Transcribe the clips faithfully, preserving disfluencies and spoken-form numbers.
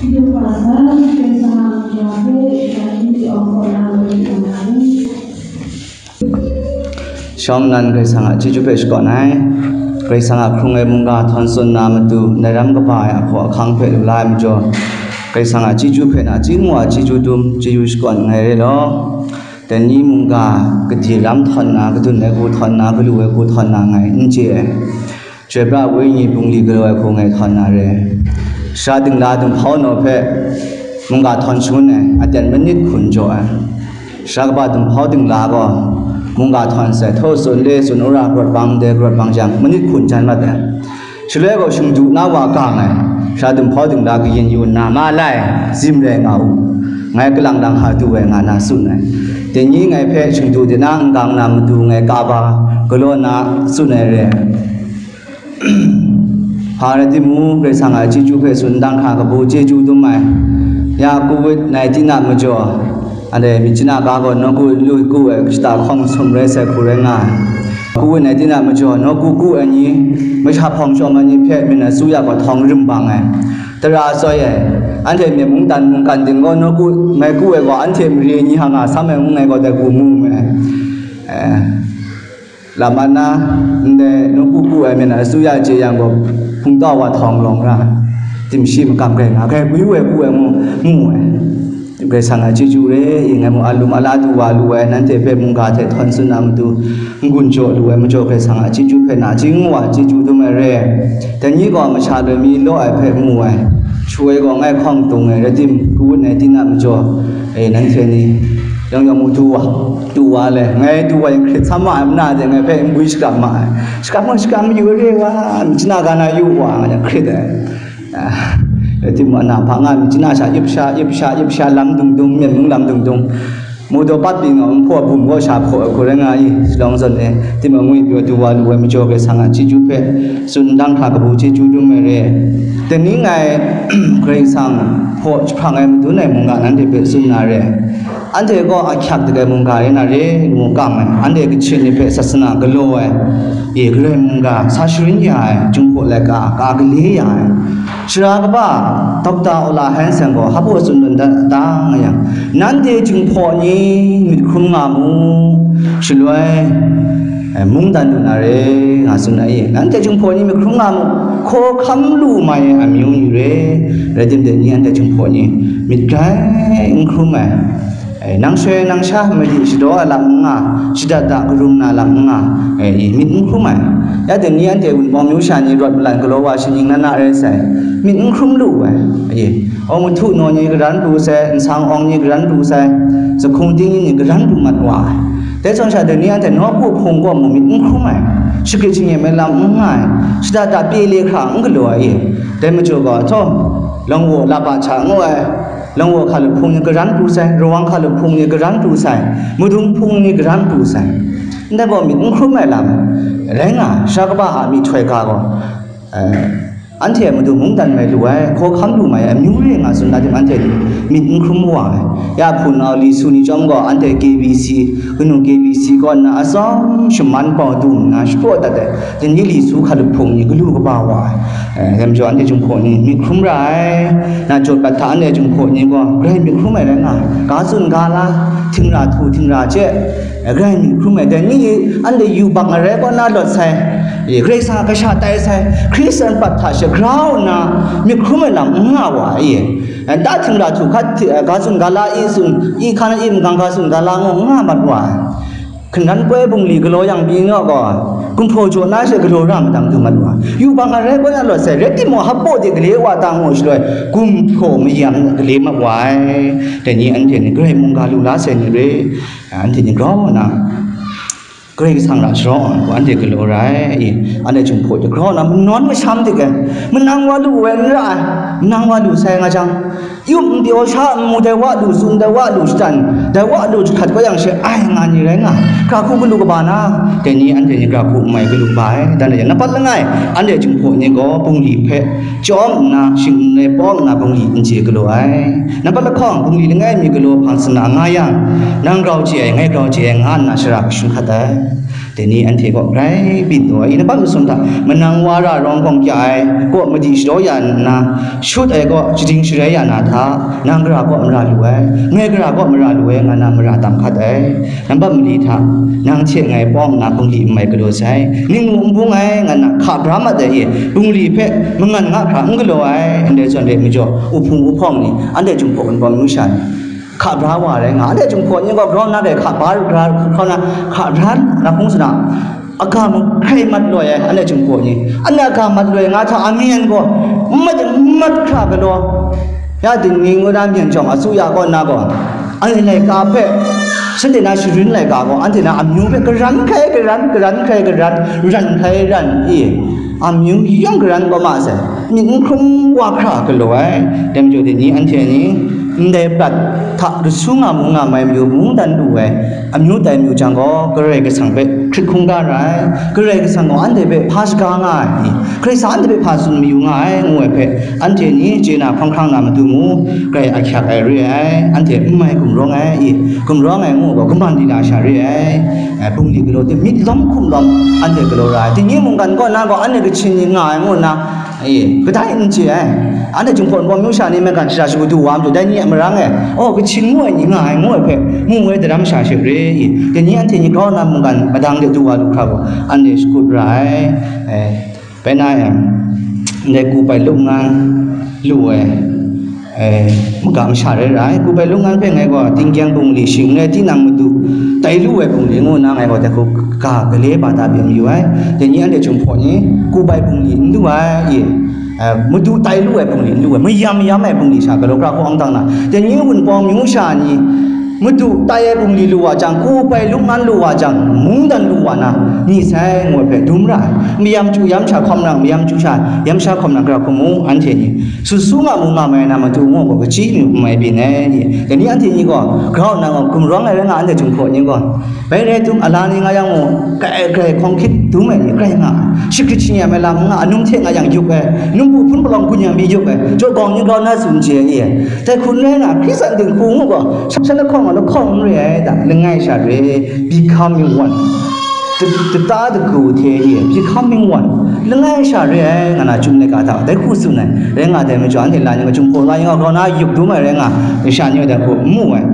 Shawng nnan Karai Kasang a chyeju hpe shakawn ai. Karai Kasang a hkrung ai mungga htawn tsun na matu, ndai ram kaba ai ahkaw ahkang hpe lu la ai majaw, Karai Kasang a chyeju hpe nachying wa chyeju dum chyeju shakawn nngai re law. Dai ni mungga gade ram htawn na, kadun ai hku htawn na, galu ai hku htawn na ngai n chye ai. Chyoi pra Wenyi bungli galaw ai hku ngai htawn na re. Sara dingla dinghpau naw hpe mungga htawn shangun ai, aten manit hkun jaw ai. Sara kaba dinghpau dingla gaw mungga htawn sai, htaw tsun, le tsun, ura, karawt bang, de karawt bang jang, manit hkun jan mat ai. Shaloi gaw shingdu na wa gang ai, sara dinghpau dingla kayin yu nna, ma lai, zim rai nga u, ngai kalang lang hka du ai, nga na tsun ai. Dai ni ngai hpe shingdu de na n gang na matu ngai kaba galaw na tsun ai re. Hpa rai timung, Karai Kasang a chyeju hpe tsun dang hkra kabu chyeju dum ai. Ya covid nineteen a majaw, anhte myit chana ga gaw nawku lu ku ai shata hkawng sum rai sai hku rai nga ai. Covid nineteen a majaw nawku ku ai ni, masha hpawng shawm ai ni hpe myen asuya gaw htawng rim bang ai. Tara soi ai, anhte myen mungdan mungkan ting gaw nawku mai ku ai gaw, anhte mare ni hka nga sam ai ngu ngai gaw dai hku mu mu ai. Eh. Lam ana, ndai nawku ku ai myen asuya chye yang gaw, hpungtau wa htawng lawng ra, timshi makam grai nga, grai gwi woi ku ai mu, mu ai. Karai Kasang a chyeju re, i ngai mu, a lum a la du wa lu ai, nanhte hpe mungga hte htawn tsun na matu, n-gun jaw lu ai majaw, Karai Kasang a chyeju hpe nachying wa chyeju dum ai re. Dai ni gaw masha loi mi law ai hpe mu ai, shu ai gaw ngai hkawng tung ai, rai tim, covid nineteen a majaw, e, nanhte ni, yawng yawng mu du wa. Du wa le, ngai du wa yang hkrit sam ma ai, mana de ngai hpe nbwi shakam ma ai. Shakam ma, shakam mayu re wa, myit chana ga na yu wa, nga yang hkrit ai. Ah, rai timung, ana hpa nga myit chana sha, yip sha, yip sha, yip sha, lam dung dung, myen mung lam dung dung. Mu daw pat byin nga, nhpaw bum gaw sha hpaw ai hku rai nga i, Shillong zawn e, timung ngwi pyaw du wa lu ai majaw, Karai Kasang a chyeju hpe tsun dang hkra kabu chyeju dum ai re. Dai ni ngai Karai Kasang hpaw jahprang ai madun ai mungga nanhte hpe tsun na re. Anhte gaw ahkyak dik ai mungga rai na re, ngu kam ai, anhte Kachin ni hpe sasana galaw ai, e, Karai mungga sa sharin ya ai, Jinghpaw laika, ka gale ya ai, sara kaba, Dokta Ola Hanson gaw hpa baw tsun lun dat da nga yang, nanhte Jinghpaw ni myit hkrum nga mu, shaloi, e, mungdan lu na re, nga tsun ai, e, nanhte Jinghpaw ni myit hkrum nga mu, hkaw hkam lu mai ai amyu ni re, rai tim de ni anhte Jinghpaw ni myit grai n hkrum ai. E, nang shoi nang sha madi shadaw ai lam n nga, shada da karum na lam n nga, e, myit n hkrum ai. Ya dai ni anhte Wunpawng myu sha ni rawt malan galaw wa shaning na na rai sai, myit n hkrum lu ai. E, awng mahtu naw ni garan pru sai, nsang awng ni garan pru sai, zahkung tingyi ni garan pru mat wa ai. Dai zawn sha dai ni anhte nawku hpung gaw mu myit n hkrum ai, shagrit shingnyim ai lam n nga ai, shada da pye le hkra n galaw ai. E, dai majaw gaw, htaw, Lawngwaw laba hta ngu ai, Lawngwaw hkalup hpung ni garan pru sai, Rawang hkalup hpung ni garan pru sai, Madung hpung ni garan pru sai. Ndai gaw myit n hkrum ai lam rai nga, sara kaba a myihtoi ga gaw, eh, anhte a matu mungdan mai lu ai, hkaw hkam lu mai ai amyu re nga tsun na tim, anhte myit n hkrum wa ai. Ya hpunau li su ni chyawm gaw, anhte K B C, kanu K B C kaw nna atsawm shaman bau du nna shapraw dat ai, dai ni li su hkalup hpung ni galu kaba wa ai. Eh, dai majaw anhte Jinghpaw ni myit hkrum ra ai. Na jawt bat hta anhte Jinghpaw ni gaw grai myit hkrum ai rai nga ai. Ga tsun ga la, htingra htu htingra chye, eh, grai myit hkrum ai. Dai ni anhte yubak ai rai kaw na lawt sai, eh, Karai Kasang a kasha tai sai, Hkristu a npat hta shagrau nna myit hkrum ai lam n nga wa ai. Eh, nta htingra htu hkat, eh, ga tsun ga la, i tsun, i hkan, i mungkan ga tsun ga la ngu n nga mat wa ai. Hkungran poi bungli galaw yang pyi naw gaw, kumhpaw jaw na she galaw ra madang du mat wa. Yubak ai rai kaw na lawt sai, rai timung, hpaw de gale wa ta ngu shaloi, kumhpaw mayam gale mat wa ai. Dai ni anhte ni grai mungga lu la sai ni re, anhte ni grau nna, Karai Kasang ra sharawng ai, anhte galaw ra ai, i, anhte Jinghpaw de grau nna, manawn masham dik ai, manang wa lu ai n ra ai, manang wa lu sai nga jang, Yup n pyaw sha n mu, dai wa lu tsun, dai wa lu shatan, dai wa lu jahkrat kau yang she ai nga ni rai nga, gara hku galu kaba na, dai ni anhte ni gara hku n mai galu kaba ai, dan rai yang, nampat langai, anhte Jinghpaw ni gaw bungli hpe chyawm nna, shing n rai pawng nna bungli n chye galaw ai. Nampat lahkawng, bungli langai mi galaw hpang sana nga yang, nang grau chye ai, ngai grau chye ai, nga nna shara kashung hkat ai. Dai ni anhte kaw grai byin taw ai, i, nambat masum hta, manang wa ra rawng gawng kya ai kaw madi shadaw ya nna, shut ai kaw shading sharai ya na hta, nang gara kaw mara lu ai, ngai gara kaw mara lu ai, nga na mara tam hkat ai. Nambat mali hta, nang hte ngai pawng nna bungli n mai galaw sai, ning mu n bung ai, nga na hka bra mat ai, i, bungli hpe mangan nga hkra n galaw ai, ndai zawn re majaw, uhpung uhpawng ni, anhte Jinghpaw Wunpawng myu sha ni, hka bra wa rai nga, anhte Jinghpaw ni gaw grau nna rai hka bra, hka bra, hka bra na hpung sana, aga mahkrai mat loi ai, anhte Jinghpaw ni, anhte aga mat loi nga hta, amyen gaw mat, mat hkra galaw, ya dingning ngu na myen jawng, asuya kaw nna gaw, anhte laika hpe, shanhte na sharin laika gaw, anhte na amyu hpe karan hkai, karan, karan hkai, karan, ran hkai, ran, i, amyu yawng karan kau ma sai, myit n hkrum wa hkra galaw ai. Dai majaw dai ni, anhte ni ndai prat hta, ru su nga mu nga mai mayu mungdan lu ai amyu tai mayu jang gaw, Karai Kasang hpe hkrit hkungga ra ai. Karai Kasang gaw anhte hpe hpa shaga nga ai, Karai Kasang anhte hpe hpa tsun mayu nga ai, ngu ai hpe, anhte ni chye na hpang hkrang na matu mu, grai ahkyak ai re ai, anhte n mai gumrawng ai, i, gumrawng ai ngu gaw, kaman di na sha re ai, eh, bungli galaw tim, myit lawm hkum lawm, anhte galaw ra ai. Tingnyeng mungkan kaw na gaw, anhte Kachin ni nga ai ngu nna, e, kadai n chye ai. Anhte Jinghpaw Wunpawng myu sha ni mungkan shara shagu du wa majaw, dai ni a marang e, oh, Kachin ngu ai ni nga ai ngu ai hpe, mu ai daram sha she re i. Dai ni anhte ni grau nna mungkan madang de du wa lu hkra gaw, anhte shakut ra ai. E, bai na yang, ndai ku bai lung ngan lu ai, e, maga masha rai ra ai. Ku bai lung ngan hpe ngai gaw, tinggyang bungli shing n rai, tinang madu tai lu ai bungli ngu nna ngai gaw, dai hku ga gale ba ta byin mayu ai. Dai ni anhte Jinghpaw ni ku bai bungli n lu ai, i, eh, madu tai lu ai bungli n lu ai, mayam mayam ai bungli sha galaw kra hkawng dang na, dai ni Wunpawng myu sha ni, madu tai ai bungli lu wa jang, ku bai lung ngan lu wa jang, mungdan lu wa na, ni sai ngu ai hpe dum ra ai. Mayam chyu yam sha hkawm nang, mayam chyu sha yam sha hkawm nang, gara hku mu, anhte ni, su su nga mu nga mai na matu ngu gaw, kaji mi hkum ai byin ai ni, dai ni anhte ni gaw, grau nna gaw, gumrawng ai rai nga, anhte Jinghpaw ni gaw, bai rai dum, ala ni nga yang mu, grai grai hkawng hkyit dum ai ni grai nga ai. Shakrit shangyam ai lam n nga, anum hte nga yang yup ai, num bu hpun palawng gun yang mi yup ai, jaw gawng ni grau na tsun chye ai. Dai hku n rai na, Hkristu a dinghku ngu gaw, shan lahkawng a lahkawng n re ai, da, langai sha re, becoming one. Ta-, tata dagu hte e, becoming one. Langai sha re ai, nga na, Chyum laika hta, dai hku tsun ai, rai nga, dai majaw, anhte la ni nga, Jinghpaw la ni nga, grau na yup dum ai rai nga, sha ni dai hku n mu ai.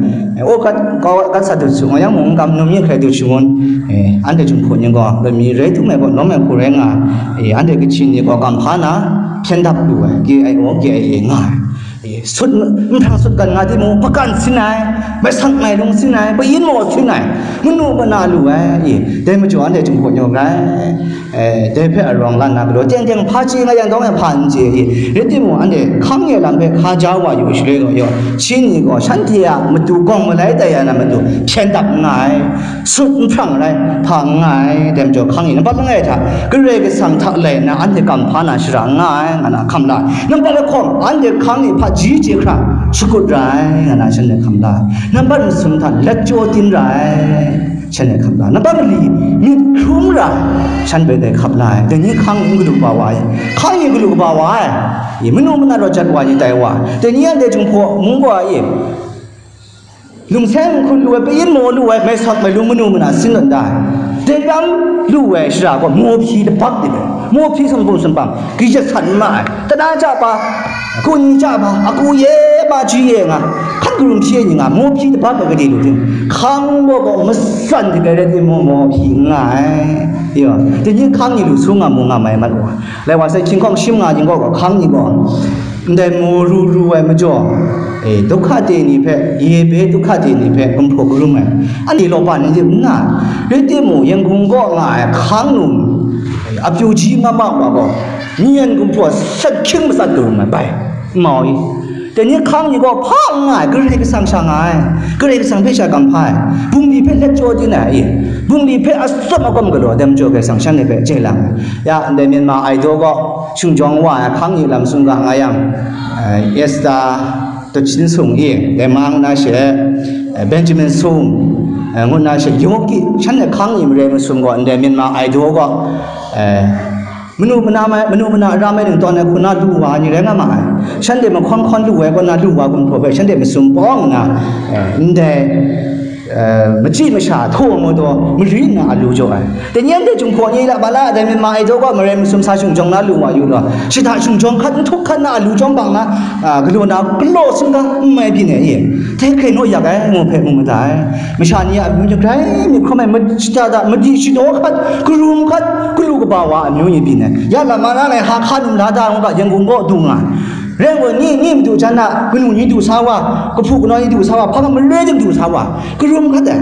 E, o, kat, kau, kat sa dut shangun, yang mung kam num yin hkrai dut shangun, e, anhte Jinghpaw ni gaw, lami rai dum ai gaw, lawm ai hku rai nga, e, anhte Kachin ni gaw, kam hpa na, hpyen dap lu ai, K I O, K I A nga ai. E, sut, nhprang sut gan nga timung, hpakan sin ai, mai sak mai lung sin ai, payin maw sin ai, manu mana lu ai, e, dai majaw anhte Jinghpaw ni gaw rai. E, dai hpe arawng lan na galaw, teng teng hpa chye nga yang dawng e hpa n chye i, rai timung, anhte hkang e lam hpe hkaja wa yu shaloi gaw, yaw, shi ni gaw shanhte a matu gawng malai tai ya na matu hpyen dap n nga ai, sut nhprang rai hpa n nga ai, dai majaw hkang e nampat langai hta Karai Kasang hta lai nna anhte kam hpa na shara n nga ai, nga na hkam la ai. Nampat lahkawng, anhte hkang e hpaji chye hkra shakut ra ai, nga na shanhte hkam la ai. Nampat masum hta lat chyaw tin ra ai. Shanhte hkam la, nampat mali, myit hkrum ra, shan bai dai hkap la ai. Dai ni hkang ni galu kaba wa ai, hkang ni galu kaba wa ai, e, manu mana rawt jat wa ni tai wa ai. Dai ni anhte Jinghpaw mung gaw e, lungseng nhkun lu ai, payin maw lu ai, mai sak mai lung manu mana sin nawn da ai. Dai ram lu ai shara gaw, mawhpyi labak de ai, mawhpyi sumpu sumpam, kayat san ma ai. Tana ja pa, ku ni ja pa, aku ye ma ji ye nga, hkan karum hpyi ni nga, mawhpyi labak ai gade lu ting, hkang gaw gaw matsan de rai timung, mawhpyi n nga ai. Yo, dai ni hkang ni lu su nga mu nga mai mat wa. Lai wa sai, hkying hkawng shim nga ning gaw, hkang ni gaw, ndai mu ru ru ai majaw, e, dukha te ni hpe, ye be dukha te ni hpe gumhpraw karum ai. Anhte law pa ni de n nga ai. Rai timung, Yangon kaw nga ai hkang nu, e, apyu ji ma ma wa gaw, myen gumhpraw sat hkying matsat karum ai bai, mau i. Dai ni hkang ni gaw hpa n nga ai, Karai Kasang sha nga ai, Karai Kasang hpe sha kam hpa ai, bungli hpe let chyaw din ai, bungli hpe atsawm agawm galaw, dai majaw Karai Kasang shanhte hpe chye lang ai. Ya, ndai Myanmar Idol gaw, shing jawng wa ai hkang ni lam sung ga nga yang, eh, Esther Tachin Sung i, dai ma ngu na she, eh, Benjamin Sung, eh, ngu na she, Yoki, shanhte hkang ni marai masum gaw, ndai Myanmar Idol gaw, eh, Manu mana mai, manu mana ra mai ning tawn ai hku na lu wa ni rai nga ma ai. Shanhte mahkawn hkawn lu ai kaw na lu wa gumhpraw hpe shanhte masum pawng nna, eh, ndai eh, machyi masha htaw mu taw, mari nna a lu jaw ai. Dai ni anhte Jinghpaw ni la, ma la, dai Myanmar ai daw gaw marai masum sa shungjawng na lu wa yu law, shada shungjawng hkat, nhtawk hkat na a lu jawng bang na, ah, galaw na, galaw singga n mai byin ai e. Dai hkrai naw yak ai, ngu hpe mu mada ai. Masha ni a amyu ni grai myit hkrum ai, ma-, shada da, madi shadaw hkat, karum hkat, galu kaba wa a amyu ni byin ai. Ya lam ma na lai, ha hka num la da, ngu ga, Yangon kaw du nga ai. Rai nme, ni, ni madu jan na, kanu ni du sa wa, kahpu kanaw ni du sa wa, hpa nga mare jang du sa wa, karum hkat ai.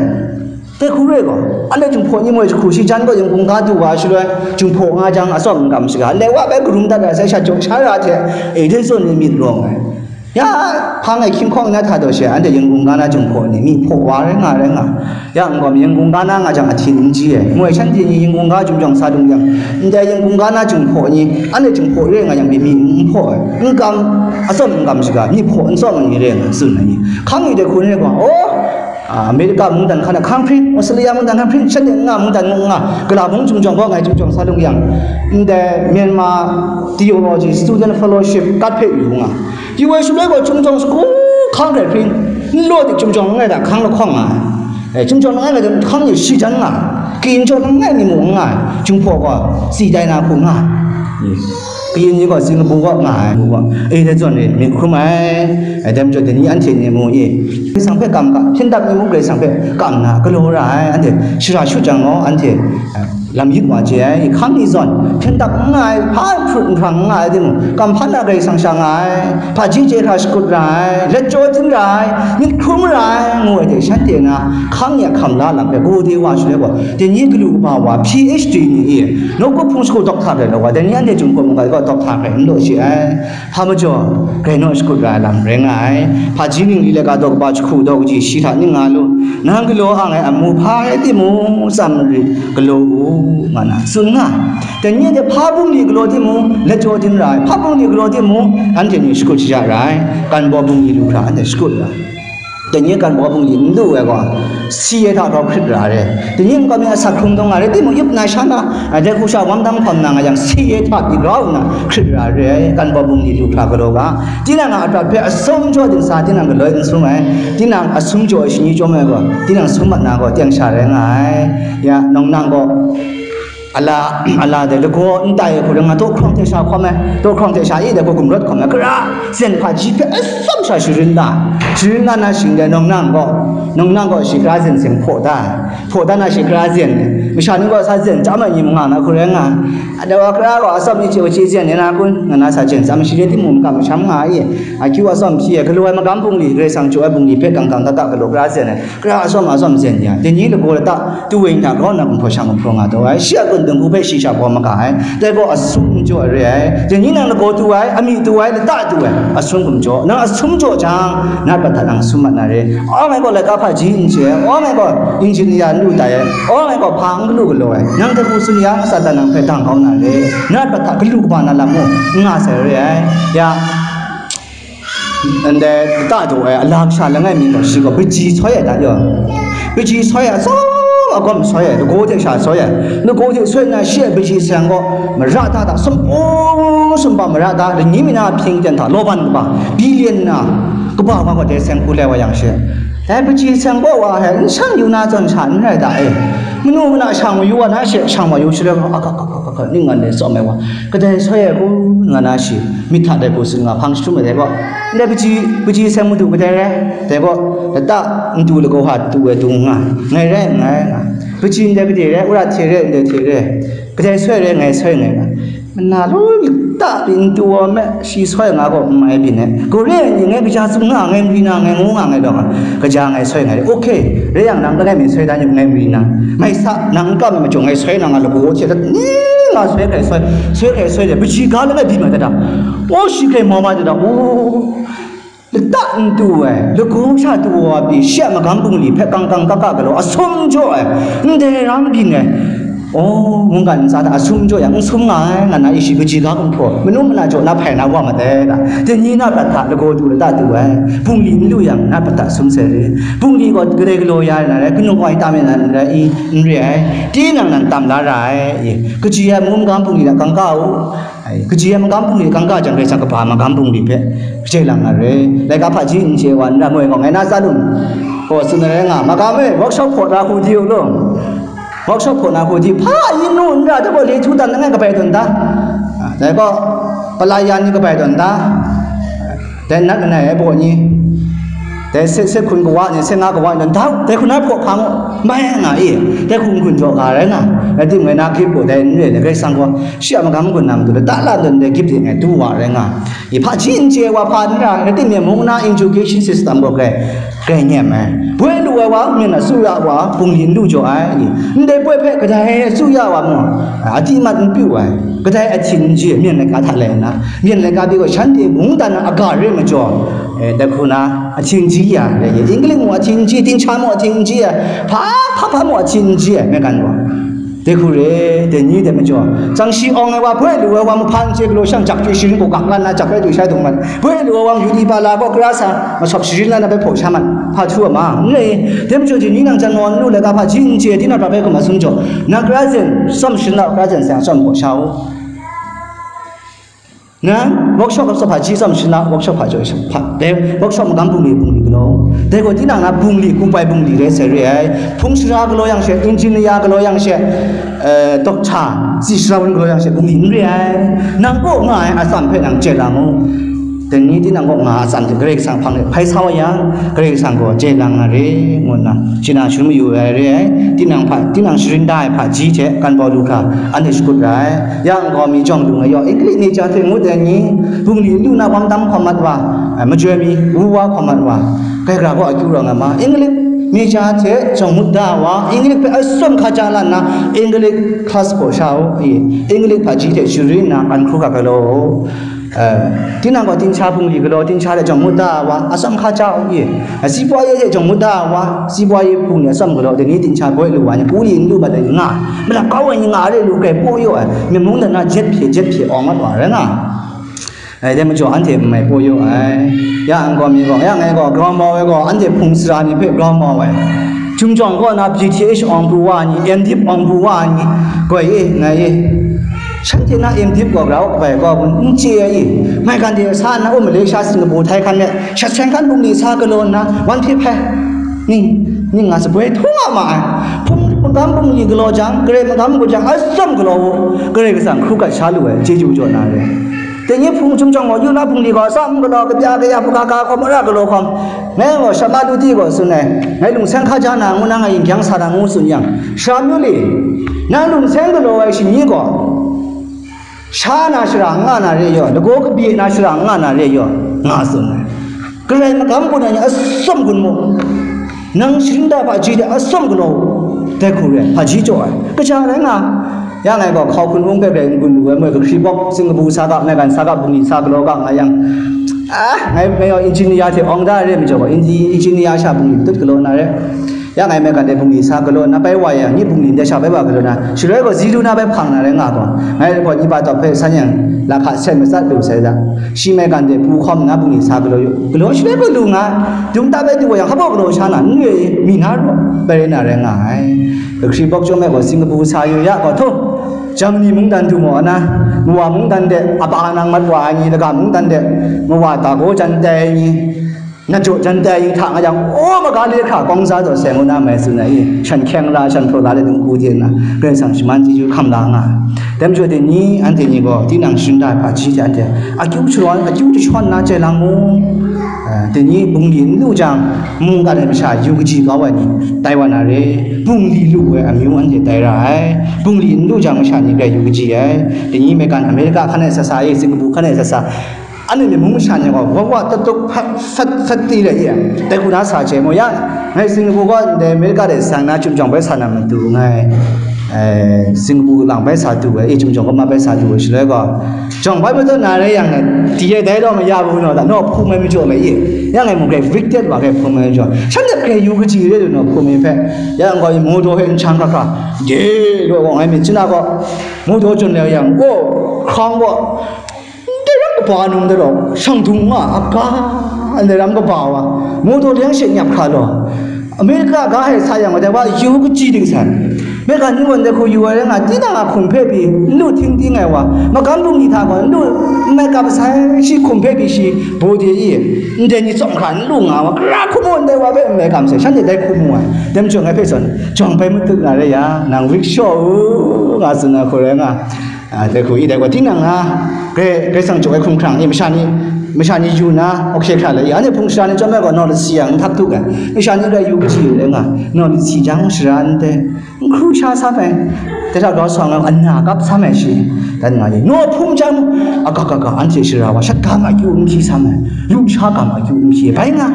Dai hku re gaw, anhte Jinghpaw ni moi jahku shi jan gaw Yangon ga du wa shaloi, Jinghpaw nga jang atsawm n kam shaga, ndai wa bai karum dat ai, sai sha jaw sha ra hte, e, dai zawn ni myit rawng ai. Ya, hpang ai hkying hkawng na hta daw she, anhte Yangon ga na Jinghpaw ni, myi hpaw wa rai nga, rai nga. Ya, n gaw, Yangon ga na nga jang, ahtin n ji ai. Moi shanhte ni Yangon ga Chyum Jawng sa dung yang, ndai Yangon ga na Jinghpaw ni, anhte Jinghpaw re nga yang, myi n hpaw ai. N kam, atsawm n kam shaga, myi hpaw n tsawm ai ni re nga, tsun ai ni. Hkang ni dai hku ni gaw, oh, ah, America mungdan hkan a hkang hpring, Australia mungdan hkan hpring, shanhte n nga, mungdan n nga, Kala mung Chyum Jawng gaw ngai Chyum Jawng sa dung yang, ndai Myanmar Theology Student Fellowship kat hpe yu nga. Yu ai shaloi gaw Chyum Jawng sagu hkang hkrai hpring, n law dik Chyum Jawng langai hta hkang lahkawng nga ai. Eh, Chyum Jawng langai hta hkang ni shi jan nga ai. Kayin jaw langai ni mung n nga ai. Jinghpaw gaw si tai na hku nga ai. Kayin ni gaw Singapore gaw nga ai, ngu gaw. Eh, dai zawn e myit hkrum ai. Eh, dai majaw dai ni anhte ni mu i. Karai Kasang hpe kam ga, hpyen dap ni mung Karai Kasang hpe kam na galaw ra ai. Anhte shara shut jang gaw, anhte, eh, lam yit wa chye ai, hkang ni zawn, hpyen dap n nga ai, hpa hprut nhprang n nga ai timung, kam hpa na Karai Kasang sha nga ai, hpaji chye hkra shakut ra ai, let jaw din ra ai, myit hkrum ra ai, ngu ai hte shanhte na hkang ni a hkam la lam hpe gade wa shaloi gaw, dai ni galu kaba wa, P H D ni e, nawku hpung shagu doctor rai law wa, dai ni anhte Jinghpaw mungga gaw doctor rai n law shi ai. Hpa majaw, Karai naw shakut ra ai lam rai nga ai. Hpaji ningli laika daw kaba jahku daw kaji shi hta ning nga lu. Nang galaw ang ai amu hpa rai timung, tsam marit galaw u, nga na tsun nga ai. Dai ni hte hpa bungli galaw timung, lajawdin ra ai, hpa bungli galaw timung, anhte ni shakut shaja ra ai. Ganbaw bungli lu hkra anhte shakut ra ai. Dai ni ganbaw bungli n lu ai gaw, si ai hta grau hkrit ra ai re. Dai ni nkau mi asak hkrung dawng nga re, timung yup na sha na, a, dai hku sha wam dang hpawm na nga yang, si ai hta pyi grau nna hkrit ra ai re, ganbaw bungli lu hkra galaw ga. Tinang a aprat hpe asum jaw dingsa, tinang galoi n sum ai. Tinang asum jaw ai shani chyawm ai gaw, tinang sum mat na gaw, teng sha rai nga ai. Ya, nawng nang gaw, ala, ala de lagaw n tai ai hku rai nga, daw hkrawng hte sha hkawm ai, daw hkrawng hte sha i de hku gumrawt hkawm ai, kara zen hpaji hpe atsam sha sharin la, sharin la na shing de nawng nang gaw, nawng nang gaw shi kara zen seng hpaw da ai, hpaw da na shi kara zen ai, masha ni gaw sa zen chyam ai ni mung nga na hku rai nga ai, de wa kara gaw atsam ni chye wa chye zen ai na kun, nga na sa jen chyam shi re timung makam masham nga ai, akyu atsam hpyi ai, galaw ai magam bungli, Karai Kasang jaw ai bungli hpe kang kang ga ga galaw kara zen ai, kara atsam atsam zen ya, dai ni lagaw lata tu weng hta grau nna gumhpraw shang gumhpraw nga taw ai, shi a kun dinggu hpe shi sha baw maga ai, dai gaw asum n jaw ai re ai, dai ni nang lagaw tu ai, amying tu ai, lata tu ai, asum gumjaw, nang asum jaw jang, na prat hta nang sum mat na re, awng ai gaw laika hpaji n chye ai, awng ai gaw engineer n lu tai ai, awng ai gaw hpa n galu galaw ai, nang hte hku tsun yang, Satan nang hpe dang kau na re, na prat hta galu kaba na lam mung n nga sai re ai, ya. Ndai lata daw ai, ala kasha langai mi gaw, shi gaw, pachyi soi ai hta yaw, pachyi soi ai, atsawm agawm soi ai, lagaw hte sha soi ai, lagaw hte soi nna, shi ai pachyi seng gaw, mara da hta, sumpu sumpa mara da, lani mi na ahpying ten hta, lawban kaba, billion na, kaba wa gaw dai seng hku lai wa yang she, dai pachyi seng gaw wa ai, n shang yu na zawn sha n rai da e, manu mana shang mayu wa na she, shang wa yu shaloi gaw, akak, akak, akak, ning ngan de tsawm ai wa, kadai soi ai hku nga na shi, myit hta dai hku tsun nga hpang jahtum ai dai gaw, ndai pachyi, pachyi seng madu kadai rai? Dai gaw, lata ntu lagaw hta tu ai tu nga, ngai rai, ngai nga. Pachyi ndai gade rai, wora hte rai, ndai hte rai, kadai soi rai, ngai soi ngai nga. Mana law lata pyi ntu wa me, shi soi nga gaw n mai byin ai. Gaw re ai ni, ngai kaja tsun nga, ngai mari na, ngai ngu nga, ngai gaw nga. Kaja ngai soi ngai. Ok, rai yang nang langai mi soi dan yu, ngai mari na. Mai sa, nang n kam ai majaw ngai soi na nga lagaw hte dat ni nga soi hkrai soi, soi hkrai soi de, pachyi ga langai byi ma dat da. O, shi hkrai mau ma dat da. O, lata n tu ai, lagaw sha tu wa pyi, shi a magam bungli hpe kang kang ga ga galaw, asum jaw ai, ndai ram byin ai. O, mungkan ntsa hta asum jaw yang, n sum nga ai, nga na, ishi pachyi ga gumhpraw, manu mana jaw na hpai na wa ma dai da. Dai ni na prat hta lagaw tu lata tu ai, bungli n lu yang, na prat hta sum sai re. Bungli gaw kadai galaw ya ai na rai, kanu kawai tam ya na rai i, n re ai. Tinang nan tam la ra ai, i. Kaji ai magam bungli hta kang ga u. Ai, kaji ai magam bungli kang ga jang, Karai Kasang kaba magam bungli hpe kajai lang na re. Laika hpaji n chye wa n ram ai gaw, ngai na tsa lung. Gaw tsun ai rai nga, magam e, workshop hpaw na hku di u law. Workshop hpaw na hku di, hpa ayin nu n ra, dai gaw, le htu dan langai kabai tawn da. A, dai gaw, palai ya ni kabai tawn da. Dai nat langai ai baw ni. Dai se, se hkun kawa ni, se nga kawa ni tawn da. Dai hkun na hpaw hpang u, mai nga i. Dai hkun hkun jaw ga rai nga. Rai timung, na grip gaw dai n re le, Karai Kasang gaw, shi a magam hkun na matu le, da la tawn dai grip de ngai du wa rai nga. I hpaji n chye ai wa hpa n ra, rai timung, mung na education system gaw grai, grai nem ai. Boi lu ai wa, myen a tsuya wa, bungli n lu jaw ai. I ndai boi hpe kadai tsuya wa mung, a di mat n pyu ai. Kadai ahtin n chye, myen laika hta lai nna, myen laika pyi gaw shanhte mungdan a aga re majaw, e, dai hku na ahtin n chye ya, e, English mung ahtin n chye, dinghta mung ahtin n chye, hpa, hpa, hpa mung ahtin n chye, maigan gaw. Dai hku re, dai ni dai majaw, tsang shi awng ai wa, boi lu ai wa, mahpa n chye galaw shang, jak chye sharin gaw gak lan na, jak rai du shai dung mat, boi lu ai wa, yu di ba la gaw, kara sa, masawp sharin lan na, bai hpaw sha mat, hpa htu a ma, n rai, dai majaw, dai ni nang jan naw n lu laika hpaji n chye, tinang pra bai hkum a sum jaw, nang kara zen, tsawm sharin lau, kara zen sai, tsawm hpaw sha u. Na, workshop hpaji tsawm sharin lau, workshop hpa jaw hpa, dai workshop magam bungli, bungli galaw. Dai gaw tinang na bungli, kup ai bungli rai sai re ai. Hpung sara galaw yang she, engineer galaw yang she, eh, doctor, tsi sara wan galaw yang she, bungli n re ai. Nang kaw nga ai atsam hpe nang chye lang u. Dai ni tinang kaw nga ai atsam hte Karai Kasang hpang de hpai sa wa yang, Karai Kasang gaw chye lang na re, ngu nna, shi na shangun mayu ai re ai. Tinang hpa, tinang sharin da ai hpaji hte kan bau lu hkra, anhte shakut ra ai. Ya nkau mi jawng lu nga yaw, English major hte ngut ai ni, bungli lu na wam tam hkawm mat wa, eh, majoi mi wu wa hkawm mat wa, kai hkra gaw akyu rawng ai ma. English major hte jawng ngut da wa, English hpe atsawm hkaja la nna, English class hpaw sha u, i, English hpaji hte sharin nna kan hkru ga galaw u. Eh, tinang gaw dinghta bungli galaw, dinghta hte jawng ngut da wa, atsawm hkaja u, i, eh, စီးပွားရေး hte jawng ngut da wa, စီးပွားရေး bungli atsawm galaw, dai ni dinghta boi lu wa ni, bungli n lu mat ai nga, malap kau ai ni nga re lu, grai paw yaw ai, myen mungdan na jet hpye, jet hpye awng mat wa rai nga. Eh, dai majaw anhte n mai paw yaw ai. Ya nkau mi gaw, ya ngai gaw, grau mau ai gaw, anhte hpung sara ni hpe grau mau ai. Chyum jawng kaw na B T H awng pru wa ni, M.Div awng pru wa ni, goi e, ngai e. Shanhte na M.Div gaw grau kabai gaw n chye ai i, maigan de sa nna, o Malaysia, Singapore, Thailand e, shat seng hkan bungli sa galaw nna, wan hpye hpai. Ning, ning nga saboi htaw nga ma ai. Hpung magam bungli galaw jang, Karai magam gaw jang, atsawm galaw u, Karai Kasang hkru gat sha lu ai, chyeju jaw na re. Dai ni hpung chyum jawng gaw, yu na bungli gaw, atsawm galaw, kabya kaya, hpaga ga hkawm, ara galaw hkawm, ngai gaw, Shama Luti gaw tsun ai, ngai lungseng hkaja na ngu na, ngai yin kyang sa na ngu tsun yang, Shama Luti, nang lungseng galaw ai shani gaw, sha na shara n nga na re yaw, lagaw kabye na shara n nga na re yaw, nga tsun ai. Karai magam gaw na ni atsawm gun mu, nang sharin da hpaji de atsawm galaw u, dai hku re ai, hpaji jaw ai, kaja rai nga. Ya ngai gaw, hkau hkun wung hpe rai n gun lu ai, moi kahkri bawk, Singapore sa ga, maigan sa ga, bungli sa galaw ga nga yang, ah, ngai, ngai gaw engineer hte awng da re majaw gaw, engi-, engineer sha bungli matut galaw na re. Ya ngai maigan de bungli sa galaw na bai wa yang, ni bungli ndai sha bai wa galaw na, shaloi gaw zi lu na bai hpang na rai nga gaw, ngai gaw ni ba tawk hpe san yang, lahka sen matsat lu sai da. Shi maigan de pru hkawm nna bungli sa galaw yu, galaw shaloi gaw lu nga, dung ta bai du wa yang, hpa baw galaw sha na, n re, mi na raw, bai rai na rai nga ai. Kahkri bawk chyawm ai gaw, Singapore sa yu ya gaw, htaw, Germany mungdan du maw na, Mawa mungdan de aba nang mat wa ai ni, laga mungdan de Mawa dago jan tai ai ni, na jaw jan tai ai ni hta nga yang, o, maga le hkra kawng za zaw seng u na mai tsun ai i, shan hkyeng la, shan hpraw la le dung hku hte nna, Karai Kasang shaman chyeju hkam la nga ai. Dai majaw, dai ni, anhte ni gaw, tinang sharin da ai hpaji hte anhte akyu sharawng, akyu jashawn na chye lang mu. Eh, dai ni bungli n lu jang, mungkan ai masha yu kaji kau ai ni tai wa na re, bungli lu ai amyu anhte tai ra ai, bungli n lu jang masha ni grai yu kaji ai, dai ni maigan America hkan ai sasa e, Singapore hkan ai sasa, anhte mung masha ni gaw, wa wa tuk tuk, hpat hpat hpat ti rai i, dai hku na sa hte mu ya, ngai Singapore gaw ndai America de sang na, chyum jawng bai sa na matu ngai, eh, Singapore lang bai sa du ai, e, chyum jawng gaw ma bai sa du ai, shaloi gaw, Jawng bai majaw na rai yang, ti ai dai law maya bu naw da, naw hpung ai majaw mai i, yang ngai mung grai victed wa, grai hpung ai majaw, shan dat grai yu kaji re lu naw hpung ai hpe, yang gaw i motor hpe n hkang hkra hkra, de law gaw ngai myit chana gaw, motor chun le yang, gaw, hkrang gaw, ndai ram kaba num da law, shang dung nga, a ga, ndai ram kaba wa, motor leng she nyap hkra law, America ga hai sa yang, dai wa yu kaji ding san. Mye ga ni gaw ndai hku yu ai rai nga, tinang a hkum hpe pyi n lu ting ting ai wa, magam bungli hta gaw n lu n mai kap sai, shi hkum hpe pyi shi bawde i, ndai ni tsawm hkra n lu nga wa, gara hku mu ndai wa hpe n mai kam sai, shanhte dai hku mu ai. Dai majaw ngai hpe zawn, jawng bai matut na rai yang, nang rickshaw u, nga tsun ai hku rai nga. A, dai hku i dai gaw, tinang a, Karai, Karai Kasang jaw ai hkumhkrang e, masha ni, masha ni yu na, ok hkra lai i, anhte hpung shara ni chyawm ai gaw, naw lasi yang n htak tu ga, masha ni rai yu kaji rai nga, naw lasi jang shara n te, n hkru sha sam ai, dai hta grau sa nga, ana kap sam ai shi, dan nga i, naw hpung jang, aga ga ga, anhte shara wa, shat ga ma kyu n hkyi sam ai, lu sha ga ma kyu n hkyi, bai nga,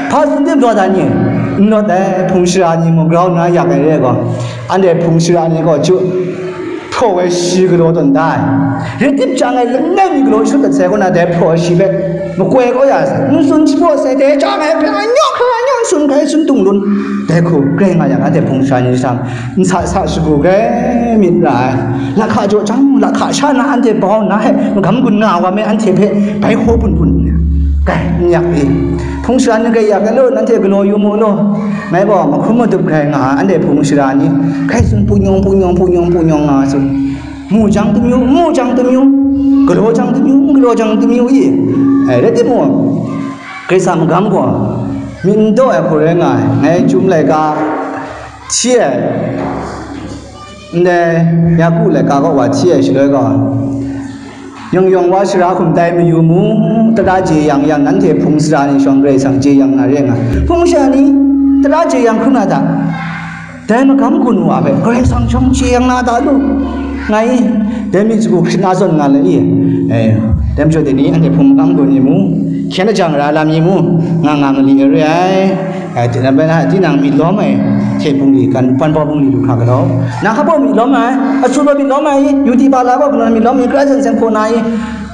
hpa tsun tim daw dan ni, n lawt ai, hpung shara ni mung grau nna yak ai re ai gaw, anhte hpung shara ni gaw, ju, hpraw ai shi galaw tawn da ai. Rai tim chyang ai langai mi galaw shut dat sai kaw na, dai hpraw ai shi hpe makoi kau ya sai, n tsun shapraw sai, dai chyang ai hpe anyawk hkra anyawk n tsun hkrai tsun tung lun, dai hku grai nga yang, anhte hpung shara ni sam, n sa sa shagu grai myit ra ai. Lahka jaw jang, lahka sha na anhte bau na he magam gun nga wa me, anhte hpe bai hkaw bun bun, kai, n yak i. Hpung shara ni grai yak ai law, nanhte galaw yu mu law. Ngai gaw mahkrum madup grai nga ai, anhte hpung shara ni, hkrai tsun, pu nyawng, pu nyawng, pu nyawng, pu nyawng nga tsun. Mu jang tamyu, mu jang tamyu, galaw jang tamyu, n galaw jang tamyu i. Ai, rai timung, Karai Kasang magam gaw, myit n daw ai hku rai nga ai, ngai chyum laika hti ai, ndai Yaku laika kaw wa hti ai shaloi gaw, yawng yawng wa shara hkum tai mayu mu, tara jeyang yang, nanhte hpung shara ni shawng Karai Kasang jeyang na re nga. Hpung shara ni tara jeyang hkrum na ta? Dai magam gun wa hpe Karai Kasang shawng jeyang na ta lu? Ngai, dai myit shagu hkrit na zawn nga le i. Eh, dai majaw dai ni, anhte hpung magam gun i mu, hkyen lajang ra lam i mu, nga nga mali ai re ai. Eh, tinang bai na, tinang myit lawm ai hte bungli, kan, kan baw bungli lu hkra galaw. Na hka baw myit lawm ai, asu baw myit lawm ai, yu di ba la baw galaw myit lawm ai, kra jan seng hpaw na i,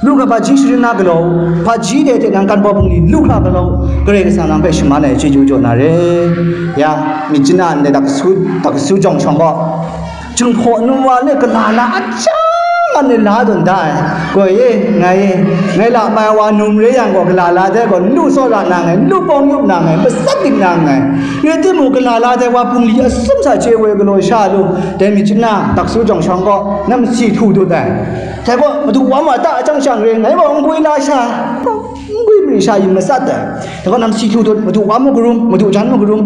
lu hkra hpaji sharin na galaw, hpaji de hte nang kan baw bungli lu hkra galaw, Karai Kasang nang hpe shaman ai chyeju jaw na re. Ya, myit chyanna ndai dak su, dak su jawng shawng gaw, Jinghpaw num wa le gala la a chyang a ni la dun da ai. Gaw e, ngai e, ngai la mai wa num re yang gaw, gala la dai gaw, n lu tsawra na nngai, n lu pawng yup na nngai, matsat dik na nngai. Rai timung, gala la dai wa bungli atsum sa chye woi galaw sha lu, dai myit chyanna, dak su jawng shawng gaw, nam si htu dut ai. Dai gaw, madu wa ma ta a chyang chyang re, ngai gaw n gwi la sha, n gwi mari sha yin matsat ai. Dai gaw, nam si htu dut, madu wa mu karum, madu jan mu karum,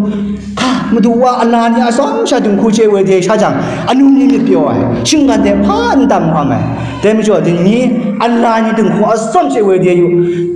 hka, madu wa a la ni atsawm sha dinghku chye woi de sha jang, anu ni myit pyaw ai, shinggan de hpa n tam hkam ai. Dai majaw, dai ni a la ni dinghku atsawm chye woi de yu,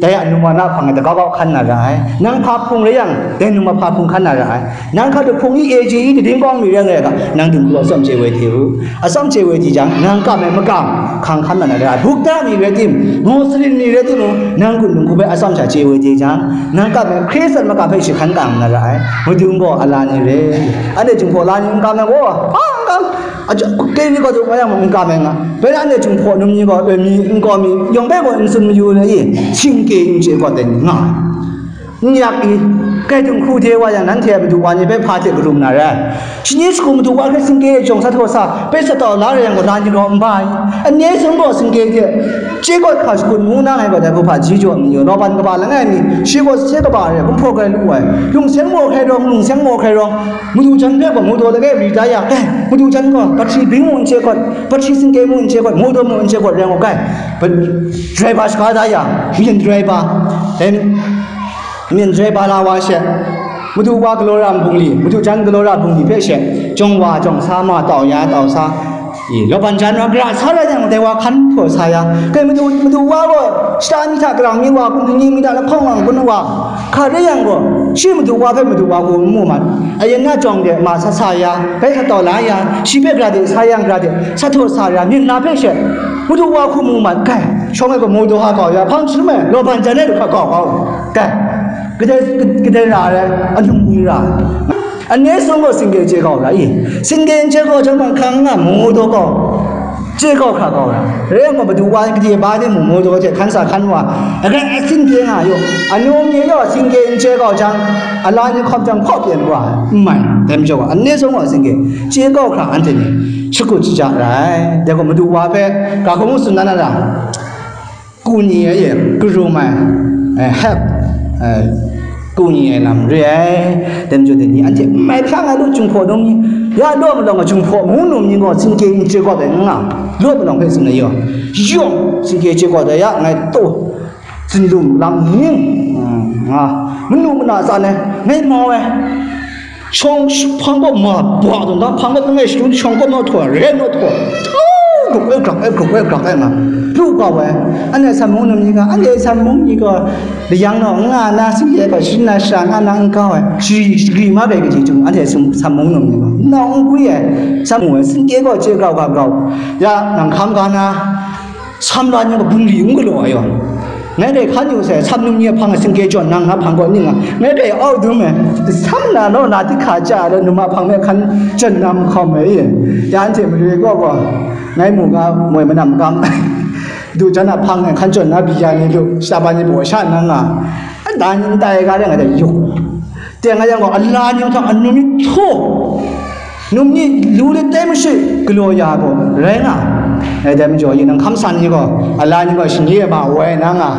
dai a num wa na hpang e dagau gau hkan na ra ai. Nang hpa hpung rai yang, dai num wa hpa hpung hkan na ra ai. Nang hkatu hpung i, A G i, dading kawng mi rai nga ai ga, nang dinghku atsawm chye woi de u. Atsawm chye woi di jang, nang kam ai makam hkang hkan na ra ai. Bukta mi rai tim, Muslim mi rai timung, nang gun dinghku hpe atsawm sha chye woi de jang, nang kam ai Hkristan makam hpe shi hkan kang na ra ai. Madu gaw a la ni re. Anhte Jinghpaw la ni n kam ai gaw, hpa n kam. Aja, ke ni gaw zung wa yang mung n kam ai nga. Bai na anhte Jinghpaw num ni gaw, e, mi n kaw mi, yawng bai gaw n tsun mayu na i, singke n chye gaw ten nga ai. N yak i, kai dinghku de wa yang, nanhte a madu wa ni hpe hpa hte karum na rai. Shani shagu madu wa hpe singke e jawng sa htaw sa, hpe sa tau la rai yang gaw, la ni gaw n ba i. Anhte sung gaw singke hte chye kawt hkra shakut ngu na ngai gaw, dai hku hpa ji jaw mi yaw, Laban kaba langai mi, shi gaw sahte kaba re, gumhpraw grai lu ai, lungseng maw hkrai rawng, lungseng maw hkrai rawng, madu jan hpe gaw, mawdaw langai ri da ya, eh, madu jan gaw, batri bing mu n chye kawt, batri singke mu n chye kawt, mawdaw mu n chye kawt, rai ngu kai, driver shaga da ya, myen driver, em, Myen jai ba la wa she, madu wa galaw ra bungli, madu jan galaw ra bungli hpe she, jawng wa jawng sa ma tau ya tau sa, i, laban jan wa gara sa rai yang, dai wa hkan htaw sa ya, kai madu, madu wa gaw, shata mi hta, karang mi wa, kunni mi hta, lahkawng wa, kun wa, hka rai yang gaw, shi madu wa hpe madu wa gaw n mu mat, ayen na jawng de ma sa sa ya, bai sa tau la ya, shi hpe gara de sa yang gara de, sa htaw sa ya, myen na hpe she, madu wa hku mu mat, kai, shawng ai gaw mawdaw ha kau ya, hpang chyum ai, laban jan ai du hka kau kau, kai. Kadai, kadai ra ai, anung ni ra ai. Anhte sung gaw singke chye kau ra i. Singke n chye kau jang, hkang nga mawdaw kau. Chye kau hkra kau ra. Rai yang gaw, madu wa gade ba de mung mawdaw hte hkan sa hkan wa. Agai asin pye nga yaw. Anu ni yaw singke n chye kau jang, ala ni hkawm jang hkaw pyen wa. N mai. Dai majaw gaw, anhte sung gaw singke chye kau hkra anhte ni shakut shaja ra ai. Dai gaw, madu wa hpe ga hkawng tsun na na ra. Ku ni e, karum ai, eh, help, eh, Ku ni ai lam re ai, dai majaw dai ni, anhte n mai hpya nga lu, Jinghpaw num ni, ya law malawng a Jinghpaw mung num ni gaw, singkye n chye kawp ai n nga, law malawng hpe tsun ai yaw, yawng singkye chye kawp ai ya, ngai taw, zinlum lam ning, nga, manu mana tsan ai, ngai mau ai, shawng hpang kaw ma bwa tawn da, hpang kaw ngai shadun shawng kaw naw htaw, re naw htaw, grup e grak e, grup e grak e nga, lu kau ai, anhte San mung num ni ga, anhte San mung ni gaw, Layang naw n nga na, singkye gaw sharin na shara nga na n kau ai, shagri, shagri ma rai kaji chyum, anhte sum, San mung num ni gaw, nau n gwi ai, San mung ai, singkye gaw chye grau ga grau, ya, nang hkam ga na, Sam la ni gaw bungli n galaw ai yaw. Ngai dai hkan yu sai, Sam num ni a hpang singkye jawn nang na hpang gaw ning a, ngai dai au dum ai, Sam na naw na tik hka ja ai, num a hpang me hkan jawn na mahkawm ai, ya, anhte mare gaw gaw, ngai mu ga moi manam gam. Du jan a hpang e hkan jawn na bia ni lu, shata ba ni baw sha nna nga, nta ni nta e ga rai nga dai yuk. Teng a yang gaw, ala ni mahtang anum ni htaw, num ni lu let tai mashi galaw ya gaw, rai nga. Ngai dai majaw, yin nang hkam san ni gaw, ala ni gaw shani e ma woi na nga,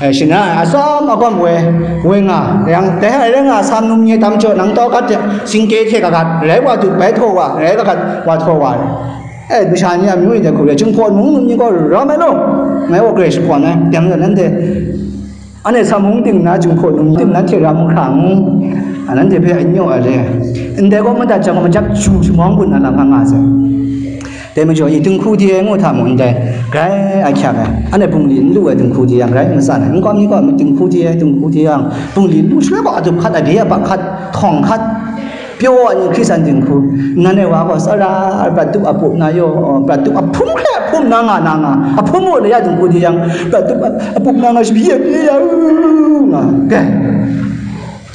eh, shana ai atsawm agawm woi, woi nga, yang dai hta rai nga, Sam num ni tam jaw, nang tau gat de, singkye hte kagat, rai wa du, bai htaw wa, rai kagat, wa htaw wa. E, masha ni a myu ni dai hku re, Jinghpaw num num ni gaw ram ai law, ngai gaw grai shakawn ai, dang dan nanhte, anhte Sam mung ting nna Jinghpaw num ting nanhte ram hkra ngu, a, nanhte hpe a nyawk ai re. Ndai gaw madat jang gaw, majak ju shamawng gun na lam hpa nga sai. Dai majaw, i dinghku di ai ngu hta mung ndai, grai a hkyak ai, anhte bungli n lu ai dinghku di yang, grai matsan ai, n kawm ni gaw, dinghku di ai, dinghku di yang, bungli n lu shaloi gaw, adup hkat, abye abak hkat, htawng hkat, Pyaw ai ni Hkristan dinghku, nan ai wa gaw tsara, prat tup a pup na yaw, prat tup a hpum hkrai a hpum na nga na nga, a hpum mung na ya dinghku di yang, prat tup a pup na nga shabi ya pyi ya u nga, kai.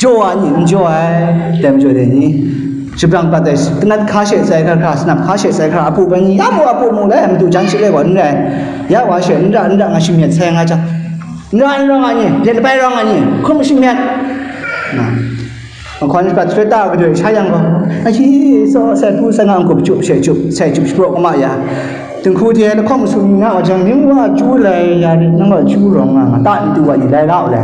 Jaw ai ni, n jaw ai, dai majaw dai ni, shabrang prat ai, kanat hka she tsai hkra hkra, sanap hka she tsai hkra, a pup ai ni, ya mu a pup mu lai, madu jan she lai gaw n rai, ya wa she n ra, n ra nga shi myit sai nga jang, n ra, n ra nga ni, byen bai ra nga ni, hkum shi myit. Nga. Mahkawn shaprat shaprat ta gadoi sha yang gaw, ahi, tsaw, sai hpu, sai nga, n-gup, chyup, she chyup, sai chyup, shapraw kama ya. Dinghku de lahkawng su ni nga wa jang, ning wa chyu lai, ya rit nang gaw chyu rawng nga, nga ta n tu wa ni lai la u lai.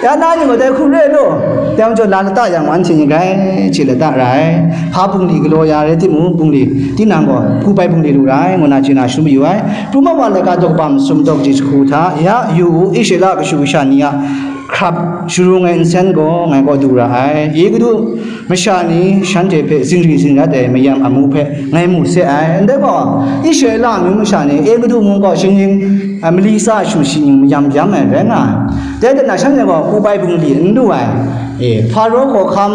Ya na ni gaw dai hku re law, dai majaw la lata yang, anhte ni grai chye lata ra ai. Hpa bungli galaw ya rai timung, bungli, tinang gaw, hku bai bungli lu ra ai, ngu na chye na shadu mayu ai. Pru ma wa laika daw kaba masum daw kaji jahku hta, ya, yu u, Israela kashu kasha ni a, hkrap sharung ai nsen gaw ngai kaw du ra ai. Egiptu masha ni shanhte hpe zingri zingrat ai mayam amu hpe ngai mu se ai. Ndai gaw, Israela amyu masha ni Egiptu mung gaw shingning, a, mali tsa shu shingning mayam yam ai rai nga ai. Dai hte na shanhte gaw hku bai bungli n lu ai. E, Hparo hkawhkam,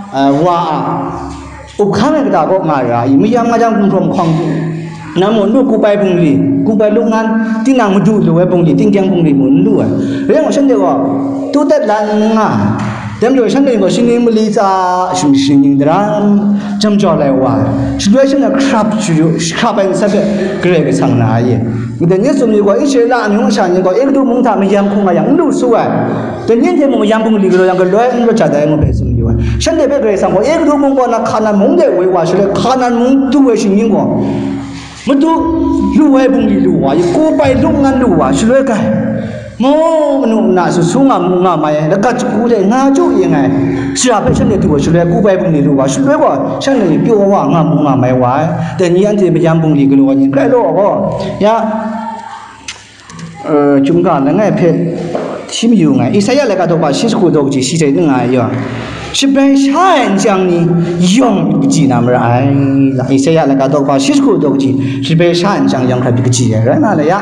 a, wa a, up hkang ai kata kaw nga ra i, mayam nga jang, gumhpraw mahkawng, nang mu n lu, kup ai bungli, kup ai lungnan, tinang madu lu ai bungli, tingkyang bungli mu n lu ai. Rai yang shanhte gaw, tu dat la n nga, dai majaw shanhte gaw shingning mali tsa, shing-, shingning daram, jam jau lai wa, shaloi shanhte hkrap shayu, hkrap ai nsat hpe Karai Kasang na ai. Dai ni tsun mi gaw, Israela amyu masha ni gaw, Egiptu mung hta mayam hku nga yang, n lu su ai. Dai ni hte mung mayam bungli galaw yang, galoi n rawt jat ai ngu hpe tsun yu ai. Shanhte hpe Karai Kasang gaw, Egiptu mung kaw na Hkanan mung de woi wa shaloi, Hkanan mung du ai shinggyim gaw, madu lu ai bungli lu wa, kup ai lungnan lu wa shaloi kai. Mu, manu mana su su nga mu nga mai ai, lagat shagu de nga chyu yin ai. Shara hpe shanhte du wa shaloi, kup ai bungli lu wa shaloi gaw, shanhte ni pyaw wa nga mu nga mai wa ai. Dai ni anhte mayam bungli galaw ai ni, grai law gaw, ya, eh, Chyum ga langai hpe shi mayu nngai. Isaya laika daw kaba shi shagu daw kaji shi hte ning nga ai yaw, shabrai sha ai nchyang ni yawng kaji na mara ai. Isaya laika daw kaba shi shagu daw kaji, shabrai sha ai nchyang yawng hkra kaji ai, rai nga le ya.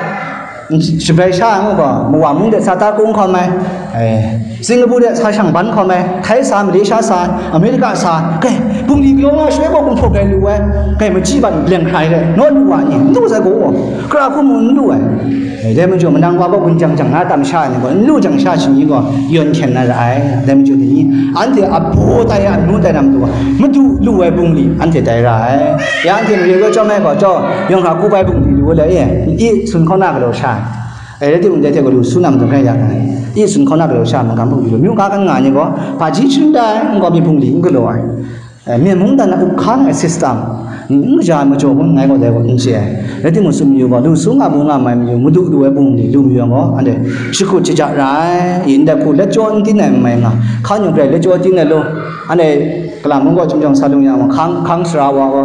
Shabrai sha ai ngu gaw, Mawa mung de sa ta kung hkawm ai, eh, Singapore de sa shang ban hkawm ai, Thai sa, Malaysia sa, America sa, kai, bungli galaw nga shaloi gaw gumhpraw grai lu ai, kai, machyi ban bleng hkrai re, naw lu wa ni, n lu sai gaw, kara hku mu n lu ai. Eh, dai majaw, manang wa gaw gun jang jang na tam sha ai ni gaw, n lu jang sha shi ni gaw, yawn hkyen na ra ai. Dai majaw ni, anhte a baw tai, a nu tai na matu gaw, madu lu ai bungli, anhte tai ra ai. Ya anhte mare gaw chyawm ai gaw, jaw, yawng hkra kup ai bungli lu ai le, eh, i sun hkaw na galaw sha ai. E, rai timung, dai hte gaw lu su na matu hkrai ya ai. I sun hkaw na galaw sha ai, mungkan hpung lu, myu ka kan nga ai ni gaw, hpaji sharin da ai, n gaw mi hpung li n galaw ai. E, myen mungdan na up hkang ai system, n kaja ai majaw hpung ngai gaw dai gaw n chye ai. Rai timung, tsun mayu gaw, lu su nga mu nga mai mayu, madu lu ai bungli lu mayu gaw, anhte shakut shaja ra ai, ndai hku let jaw n tin ai n mai nga, hkang yawng garai let jaw tin ai law, anhte kalam mung gaw, chyum jawng sa lung yang, hkang, hkang sara wa gaw,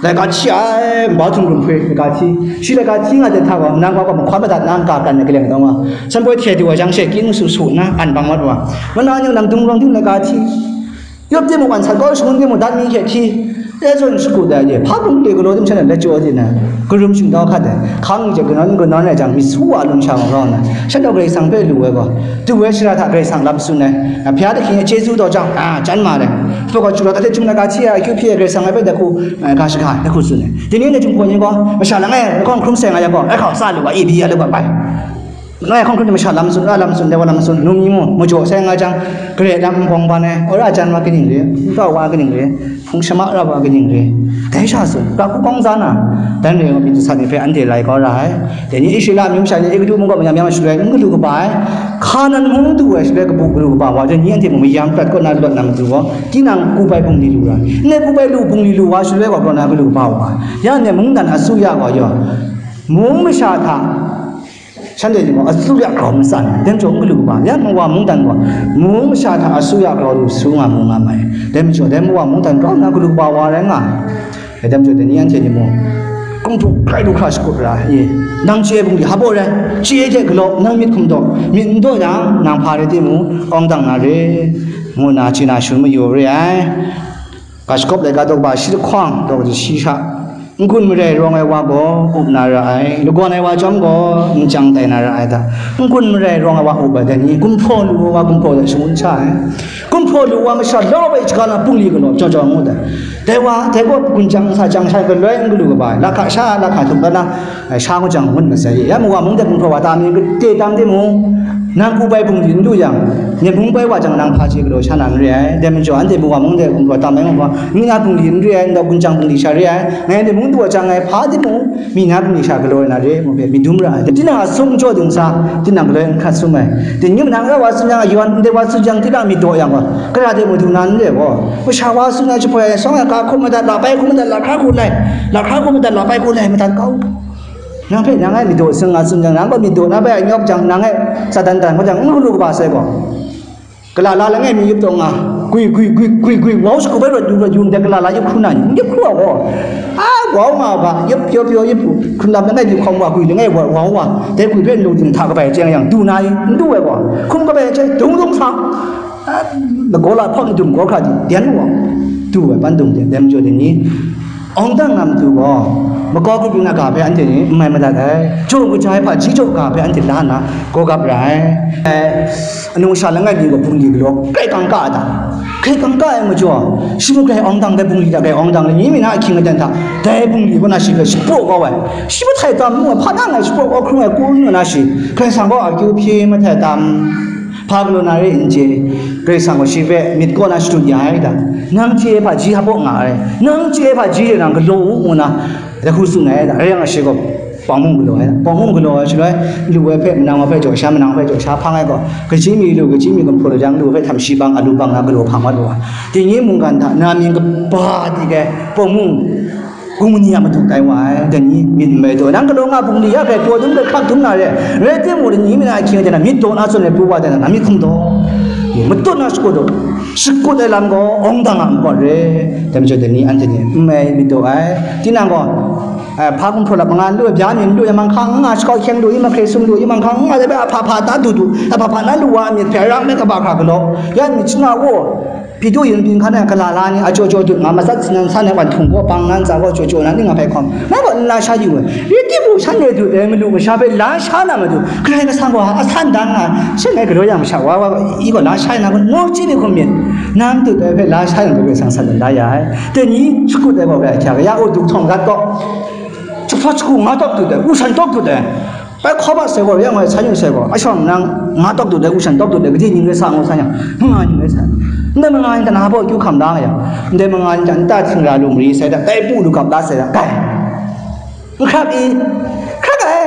laika hti ai, nbau htum hkrum hpe, laika hti, shi laika hti nga ten hta gaw, nang gaw mahkawn madat na n ka kan ai kaleng dawng wa, sanpoi hte du ai jang she, kyin su su nna, an bang mat wa, mana nying lam dung rawng ting laika hti, Yawp timung, wan sat kau, shangun timung, dat mi hte hti, e zawn shakut ai de, hpa bungli galaw tim sha na, let jaw di na, karum shingtau hkat ai, hkang hte kanawn kanawn ai jang, myit su wa lung sha ma rau nna, shanhte Karai Kasang hpe lu ai gaw, du ai shara hta Karai Kasang lam tsun ai, a, bya dahkying e chyeju daw jang, a, jan ma ai, hpa gaw, chyu la ta hte, chyum laika hti ai, akyu hpyi ai, Karai Kasang ai hpe dai hku, a, ga shaga ai, dai hku tsun ai. Dai ni na Jinghpaw ni gaw, masha langai, lahkawng hkrum sai nga yang gaw, ai hkau, sa lu ga, ibi ya lu ga bai. Ngai hkawng hkrum ni masha lam tsun ra, lam tsun, dai wa lam tsun, num ni mu, majaw sai nga jang, gare lam nbawng ban ai, wora jan wa kaning re, nta wa kaning re, hpung shama ra wa kaning re, dai sha tsun, pra hku kawng za na, dan re wa myit sat ni hpe anhte lai kau ra ai. Dai ni Israela amyu masha ni Egutu mung kaw mayam yang shaloi n galu kaba ai, Hkanan mung du ai shaloi kabu galu kaba wa, dai ni anhte mung mayam prat kaw na lawt na matu gaw, tinang kubai bungli lu ra, ndai kubai lu bungli lu wa shaloi gaw, kaw na galu kaba wa, ya ndai mungdan asuya gaw yaw, mung masha hta, Shanhte ni gaw asuya grau matsan ai, dai majaw n galu kaba, ya mawa mungdan gaw, mung masha hta asuya grau lu su nga mu nga mai. Dai majaw, dai mawa mungdan grau nna galu kaba wa rai nga ai. Dai majaw, dai ni anhte ni mung, kung hpu hkrai lu hkra shakut ra ai, nang chye ai bungli hpa baw rai, chye hte galaw, nang myit hkum daw, myit n daw yang, nang hpa rai timung, awng dang na re, ngu nna chye na shangun mayu re ai. Ga shagawp laika daw kaba shi lahkawng, daw kaji shi hta, n-gun marai rawng ai wa gaw up na ra ai, lagawn ai wa chyawm gaw n chyang tai na ra ai ta? N-gun marai rawng ai wa up ai, dai ni gumhpraw lu ai wa gumhpraw hta shangun sha ai, gumhpraw lu ai wa masha lau bai shaga na bungli galaw jaw jaw ngut ai. Dai wa, dai gaw gun chyang sa chyang sha galoi n galu kaba ai, lahka sha lahka htum kau na, Ai, sha ngut jang ngut masai, ya mawa mung de gumhpraw wa tam mi gade tam timung, nang kubai bungli n lu yang, nang mung bai wa jang nang hpa chye galaw sha na n re ai. Dai majaw, anhte mawa mung de gumhpraw tam ai mung gaw, mi na bungli n re ai, ndau gun jang bungli sha re ai. Ngai anhte mung du wa jang, ngai hpa timung, mi na bungli sha galaw ai na re, mu hpe myit dum ra ai. Tinang a sum jaw dingsa, tinang galaw n hkat sum ai. Tinang nang ra wa tsun yang, yawn ndai wa tsun yang, tinang myit daw yang gaw, gara de madu na n re gaw, masha wa tsun yang, jahpoi ai, shawng ai, ga hkum madat, la bai hkum madat, la hkra hku lai, la hkra hku madat, la bai hku lai, madat kau. Nang hpe nang e myit daw seng nga tsun jang, nang gaw myit daw na bai nyawk jang, nang e Satan dan kau jang, n galu kaba sai gaw, galala langai mi yup taw nga, gwi, gwi, gwi, gwi, gwi, wau shagu bai rawt yu, rawt yu, ndai galala yup hkru na ni, n yup hkru ai gaw, a, wau nga ga, yup, yup, yup, yup, hkrun lam langai mi hkawm wa, gwi langai wa, wau wa, dai gwi hpe nlung ting hta kabai chye yang, du na i, n du ai gaw, hkum kabai chye, dung dung sa, a, lagaw la hpawt madum gaw hkra di, dyen wa, du ai, ban dung dyen, dai majaw dai ni, Awng dang na matu gaw, makau grup yin a ga hpe anhte ni n mai madat ai, jaw kaja ai hpaji jaw ga hpe anhte la nna, gaw gap ra ai. Anu masha langai mi gaw bungli galaw, grai kangka ai ta? Grai kangka ai majaw, shi mung grai awng dang dai bungli hta grai awng dang ai, ni mi na ahkying aten hta, dai bungli kaw na shi hpe shapraw kau ai, shi mahtai tam ngu ai, hpa na ngai shapraw kau hkrung ai, kun ngu na shi, Karai Kasang gaw akyu hpyi mahtai tam. Hpa galaw na re n chye, Karai Kasang gaw shi hpe myit kaw na shadut ya ai ta? Nang chye ai hpaji hpa baw nga ai, nang chye ai hpaji e nang galaw u, ngu na, dai hku tsun ai ta? Rai yang, shi gaw, Pawng mung galaw ai, Pawng mung galaw ai shaloi, lu ai hpe manang wa hpe jaw sha, manang wa hpe jaw sha hpang ai gaw, kaji mi lu, kaji mi gumhpraw lu jang, lu hpe htam shi bang, alu bang na galaw hpang mat lu ai. Dingyi mungkan hta, na mying kaba di ai, Pawng mung, Kum ni a matu tai wa ai, dai ni myit n mai daw, nang galaw nga bungli ya hkrai, paw dum hkrai, hkak dum na re, rai timung, dai ni mi na ahkying aten na myit daw na tsun ai pru wa tai na, na myit hkum daw, matut na shakut daw, shakut ai lam gaw, awng dang a makawt re, dai majaw dai ni anhte ni n mai myit daw ai, tinang gaw, ai, hpa gumhpraw lap manga n lu, bya mi n lu, ya manghkang n nga, shakau hkyeng lu, ya mahkre sum lu, ya manghkang n nga, dai bai a hpa hpa ta du du, a hpa hpa na lu wa a myit hpe, ra n me kaba hkra galaw, ya myit shana wo, Hpyi du yin byin hkan ai galala ni a jaw jaw dut nga, matsat sinan san ai wan htung gaw, bang nan tsa gaw jaw jaw na ning a hpai hkawm, ngai gaw n la sha yu ai. Rai timung, shanhte dut ai malu masha hpe la sha na matu, Karai Kasang gaw a san dan nga, shanhte galaw yang masha wa wa i gaw la sha na gaw, nawng chyi ni hkum myit, nang dut ai hpe la sha yang Karai Kasang san dan da ya ai. Dai ni shakut ai gaw, Karai hkya kaya u, du htawng gat gaw, jahpawt shagu nga tawk dut ai, u shan tawk dut ai. Bai hkaw mat sai gaw, ya ngoi san yu sai gaw, a shawng nang nga tawk dut ai, u shan tawk dut ai, kaji ning rai sa ngu san yang, manga ning rai sa. Ndai manga ning hta na baw akyu hkam da nga yang, ndai manga ning hta nta htingra lu mari sai da, dai pu lu gap la sai da, dai. N hkrak i, hkrak ai.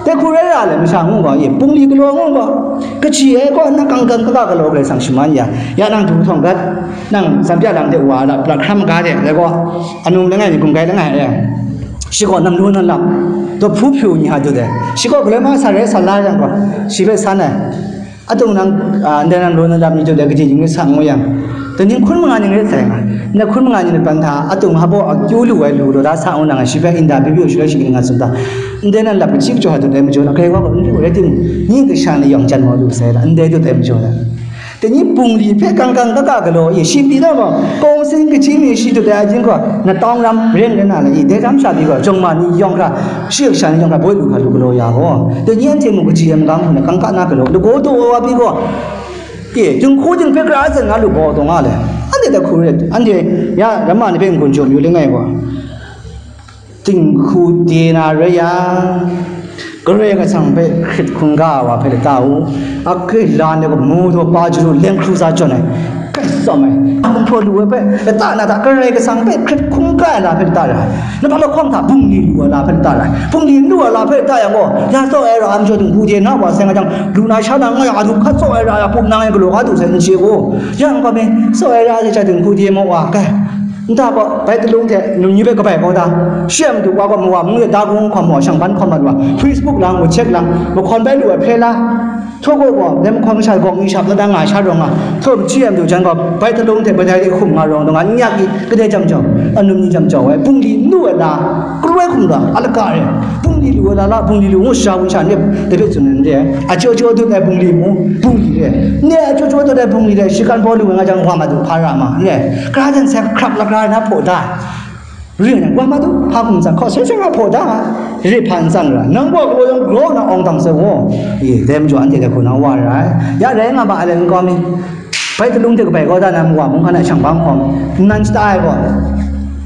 Dai hku rai ra le, masha ngu gaw, ye, bungli galaw ngu gaw, kaji ai gaw, nang kang kang kaka galaw Karai Kasang shaman ya, ya nang du htawng gat, nang tsam pya lang de wa la, prat hkram ga de, dai gaw, anu langai ni, gumgai langai e. Shi gaw nang lu na lap, daw hpu hpyu ni ha dut ai. Shi gaw galoi ma sa rai sa la yang gaw, shi hpe san ai. Atung nang, a, ndai nang lu na lap ni dut ai, kaji ning sa ngu yang, daw ning hkun manga ning rai sai nga. Ndai hkun manga ning rai pan hta, atung hpa baw akyu lu ai lu law da sa ngu nang, shi hpe nda byu byu shaloi shi ning nga tsun hta, ndai nang lap kaji kajaw ha dut ai majaw na, grai wa gaw n lu rai timung, ni kasha ni yawng jan mau lu sai la, ndai dut ai majaw na. Daw ni bungli hpe kang kang ka ka galaw i, shi pyi na gaw, kawng sin kaji mi shi dut ai ajin gaw, na tawng ram ren ren na le i, dai ram sha pyi gaw, jawng ma ni yawng hkra, shi kasha ni yawng hkra, boi lu hkra lu galaw ya gaw, daw ni anhte mung kaji ai magam hku na kang ka na galaw, lagaw daw wa pyi gaw, e, dinghku ding hpe kara zan nga lu gaw taw nga le. Anhte dai hku re, anhte ya ramma ni hpe n-gun jaw mayu langai gaw, dinghku de na rai yang, Karai Kasang hpe hkrit hkungga ai wa hpe lata u, a kailan ai gaw mu daw pa jaru leng hkru za jawn ai, kai tsawm ai, a hpunhpraw lu ai hpe lata na hta, Karai Kasang hpe hkrit hkungga ai na hpe lata ra ai, napa lahkawng hta bungli lu ai na hpe lata ra ai, bungli lu ai na hpe lata yang gaw, ya tsawm ai ra ai majaw dinghku de na wa seng ai jang, lu na sha na nga ya, a du hkat tsawm ai ra ai, a pup nang e galaw ga du sai n chye gaw, yang gaw me, tsawm ai ra ai hte dinghku de maw wa, kai. Nta gaw, bai talung hte num ni hpe kabai kau da. Shi a madu wa gaw, mawa mung de da gung hkawm maw, shang ban hkawm mat wa, Facebook lang, WhatsApp lang, mahkawn bai lu ai hpe la. Htaw gaw gaw, dai mahkawn masha gawk ni shap la da nga ai sha rawng nga, htaw machyi ai madu jan gaw, bai talung hte bai dai hkum nga rawng dawng nga, n yak i, kadai jam jau, a num ni jam jau ai, bungli n lu ai na, kru ai hkum ga, a laka re, bungli lu ai la la, bungli lu ngu sha wun sha nip, dai hpe tsun ai n re ai, a jaw jaw dut ai bungli mu, bungli re, ne a jaw jaw dut ai bungli re, shi kan baw lu ai nga jang, wa ma du hpa ra ma, n re, kara jan sai hkrap la kara na hpaw da. Ring yang, wa ma du, hpa hkum tsang, hkaw sai sai nga hpaw da nga, re hpa n tsang ra, nang gaw galaw yawng galaw na awng dang sai gaw, e, dai majaw anhte dai hku na wa ra ai. Ya rai nga ma ai le nkau mi, bai talung hte kabai kau da na mawa mung hkan a shang bang hkawm, nnan shata ai gaw,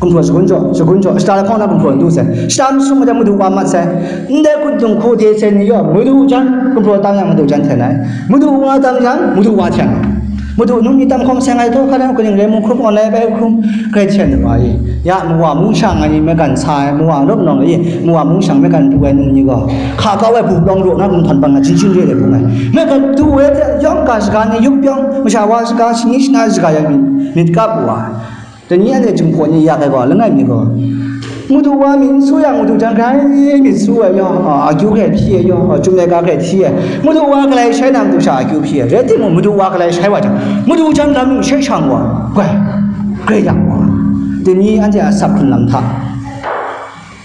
gumhpraw shagun jaw, shagun jaw, shata lahkawng na gumhpraw n du sai, shata masum majaw madu wa mat sai, ndai hkun dinghku de sai ni yaw, madu jan, gumhpraw tam yang madu jan hten ai, madu wa tam yang, madu wa hten ai. Madu num ni tam hkawm seng ai taw, hpa lam kaning rai mung hkrum gaw lai bai hkrum, grai hten ai wa i. Ya, mawa mung shang ai ni maigan sa ai, mawa rawp nawng ai, mawa mung shang maigan pru ai num ni gaw, hka kau ai bu lawng raw na gumhtawn bang na jin jin re ai bung ai. Maigan du ai hte yawng ga shaga ni yup yawng, masha wa shaga, shani shana shaga yang myit, myit kap wa ai. Daw ni anhte Jinghpaw ni yak ai gaw, langai mi gaw, madu wa myit n su yang, madu jan grai myit su ai yaw, a, akyu grai hpyi ai yaw, a, chyum laika grai hti ai. Madu wa galai shai na madu sha akyu hpyi ai. Rai timung, madu wa galai shai wa jang, madu jan lam nu shai shang wa, grai, grai yak wa. Daw ni anhte a asak hkrun lam hta,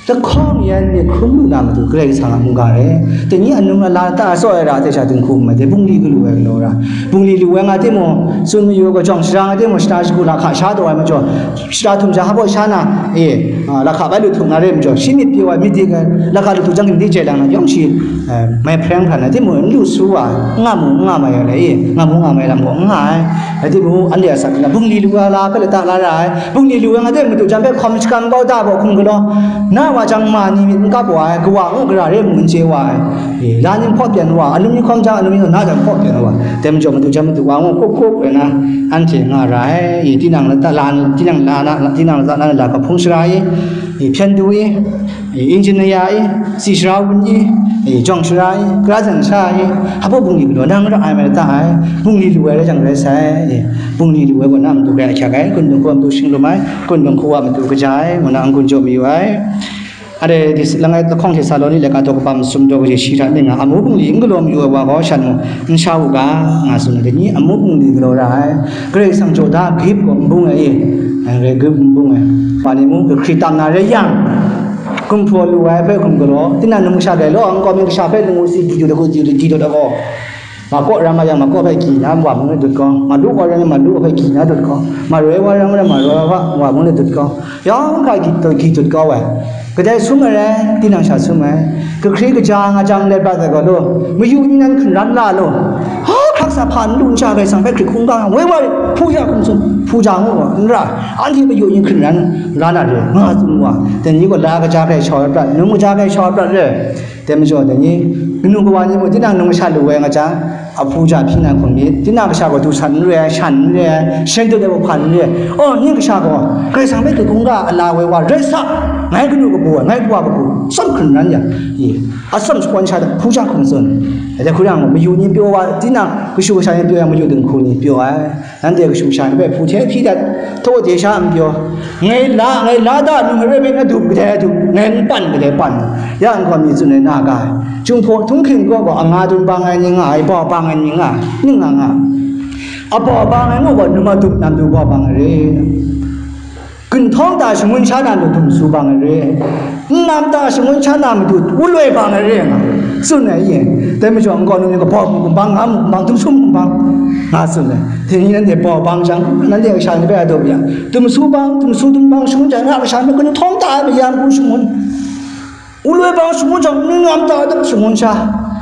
lahkawng yan myit hkrum lu na matu Karai Kasang a mungga rai. Daw ni anung ala ta tsawm ai ra hte sha dinghku n mai, dai bungli galu ai galaw ra. Bungli lu ai nga timung, tsun mayu ai gaw, jawng shara nga timung, shata shagu lahka sha taw ai majaw, shata htum sha hpa sha na, e, a, lahka bai lu htum na re majaw, shi myit pyaw ai, myit dik ai, lahka lu htum jang, myit jai lang na, yawng shi, e, mai hpreng hkran ai, timung n lu su wa, n nga mu, n nga mai ai le, e, nga mu, nga mai lam gaw, n nga ai. Rai timung, anhte a asak na, bungli lu ai la hpe lata la ra ai, bungli lu ai nga de madu jan hpe hkawm shakam kau da gaw hkum galaw, na wa jang ma ni myit n kap wa ai, kawa ngu gara re mung n chye wa ai, e, la ni hpaw pyan wa, anum ni hkawm jang, anum ni na jang hpaw pyan wa, dai majaw madu jan madu wa ngu kup kup rai na, anhte nga ra ai, e, tinang lata la, tinang la na, tinang lata na la kahpung shara i, e, hpyen du i, e, engineer i, si shara wun i, e, jawng shara i, kara jan sha i, hpa bungli galaw nang ra ai mai lata ai, bungli lu ai rai jang rai sai, e, bungli lu ai gaw na matu grai ahkyak ai, kun dinghku a matu shinglum ai, kun dinghku a matu kaja ai, ngu na n-gun jaw mayu ai. Are, di langai lahkawng hte Saloni laika daw kaba masum daw kaji shi hta ning nga, amu bungli n galaw mayu ai wa gaw shan mung n sha u ga, nga tsun ai, daw ni amu bungli galaw ra ai. Karai Kasang jaw da grip gaw n bung ai, e, ai, rai grip n bung ai. Wa ni mung, kahkri tam na rai yang, gumhpraw lu ai hpe hkum galaw, tinang num kasha dai law, nkau mi kasha hpe lamu si di du da gaw, di du da gaw. Ma kaw ram ma yang, ma kaw hpe gyi na, wa mung e dut gaw, ma lu kaw ram yang, ma lu hpe gyi na dut gaw, ma roi wa ram yang, ma roi wa, wa mung e dut gaw, yawng hkra gyi, gyi dut kau ai. Kadai sum ai rai, tinang sha sum ai. Kahkri kaja nga jang let bat ai gaw law, mayu ni nan hkun ran la law. Ha, hkrak sa hpa n lu n sha Karai Kasang hpe hkrit hkungga nga, woi wa, hpuja hkum tsun, hpuja ngu gaw, n ra, anhte mayu ni hkrit ran la na re, nga tsun wa, daw ni gaw la kaja hpe shau ai prat, num kaja hpe shau ai prat re. Dai majaw, daw ni, kanu kawa ni mung, tinang num kasha lu ai nga jang, a hpuja hpyi na hkum myit, tinang kasha gaw du san n re ai, shan n re ai, shen dut ai bahpan n re ai. Aw, ning kasha gaw, Karai Kasang hpe hkrit hkungga a la woi wa rai sa, ngai kanu kabu ai, ngai kawa kabu, tsawm hkrit ran yang, i, atsawm shakawn sha hta hpuja hkum tsun. Dai hku yang gaw, mayu ni pyaw wa, tinang kashu kasha ni pyaw yang, mayu dinghku ni pyaw ai. Nanhte kashu kasha ni hpe hpu hte hpyi dat, htaw de sha n pyaw. Ngai la, ngai la da, num hpe na dup kadai dup, ngai n pan kadai pan. Ya n gaw mi tsun ai na ga ai. Chyum hpaw htunghking kaw gaw, anga dun bang ai ni nga ai, bau bang ai ni nga ai, ning nga nga. Abau bang ai ngu gaw, num a dup nam du bau bang ai re. Gunhtawng ta shangun sha na matu dumsu bang ai re, nnam ta shangun sha na matu wuloi bang ai re nga tsun ai ye. Dai majaw, nkau num ni gaw bau hkum bang, nga hkum bang, dumsu hkum bang nga tsun ai. Dai ni nanhte bau bang jang, nanhte kasha ni hpe a daw ya, dumsu bang, dumsu dum bang shangun jang, nga kasha ni gunhtawng ta ai mayam hku shangun. Wuloi bang shangun jang, nnam ta dap shangun sha,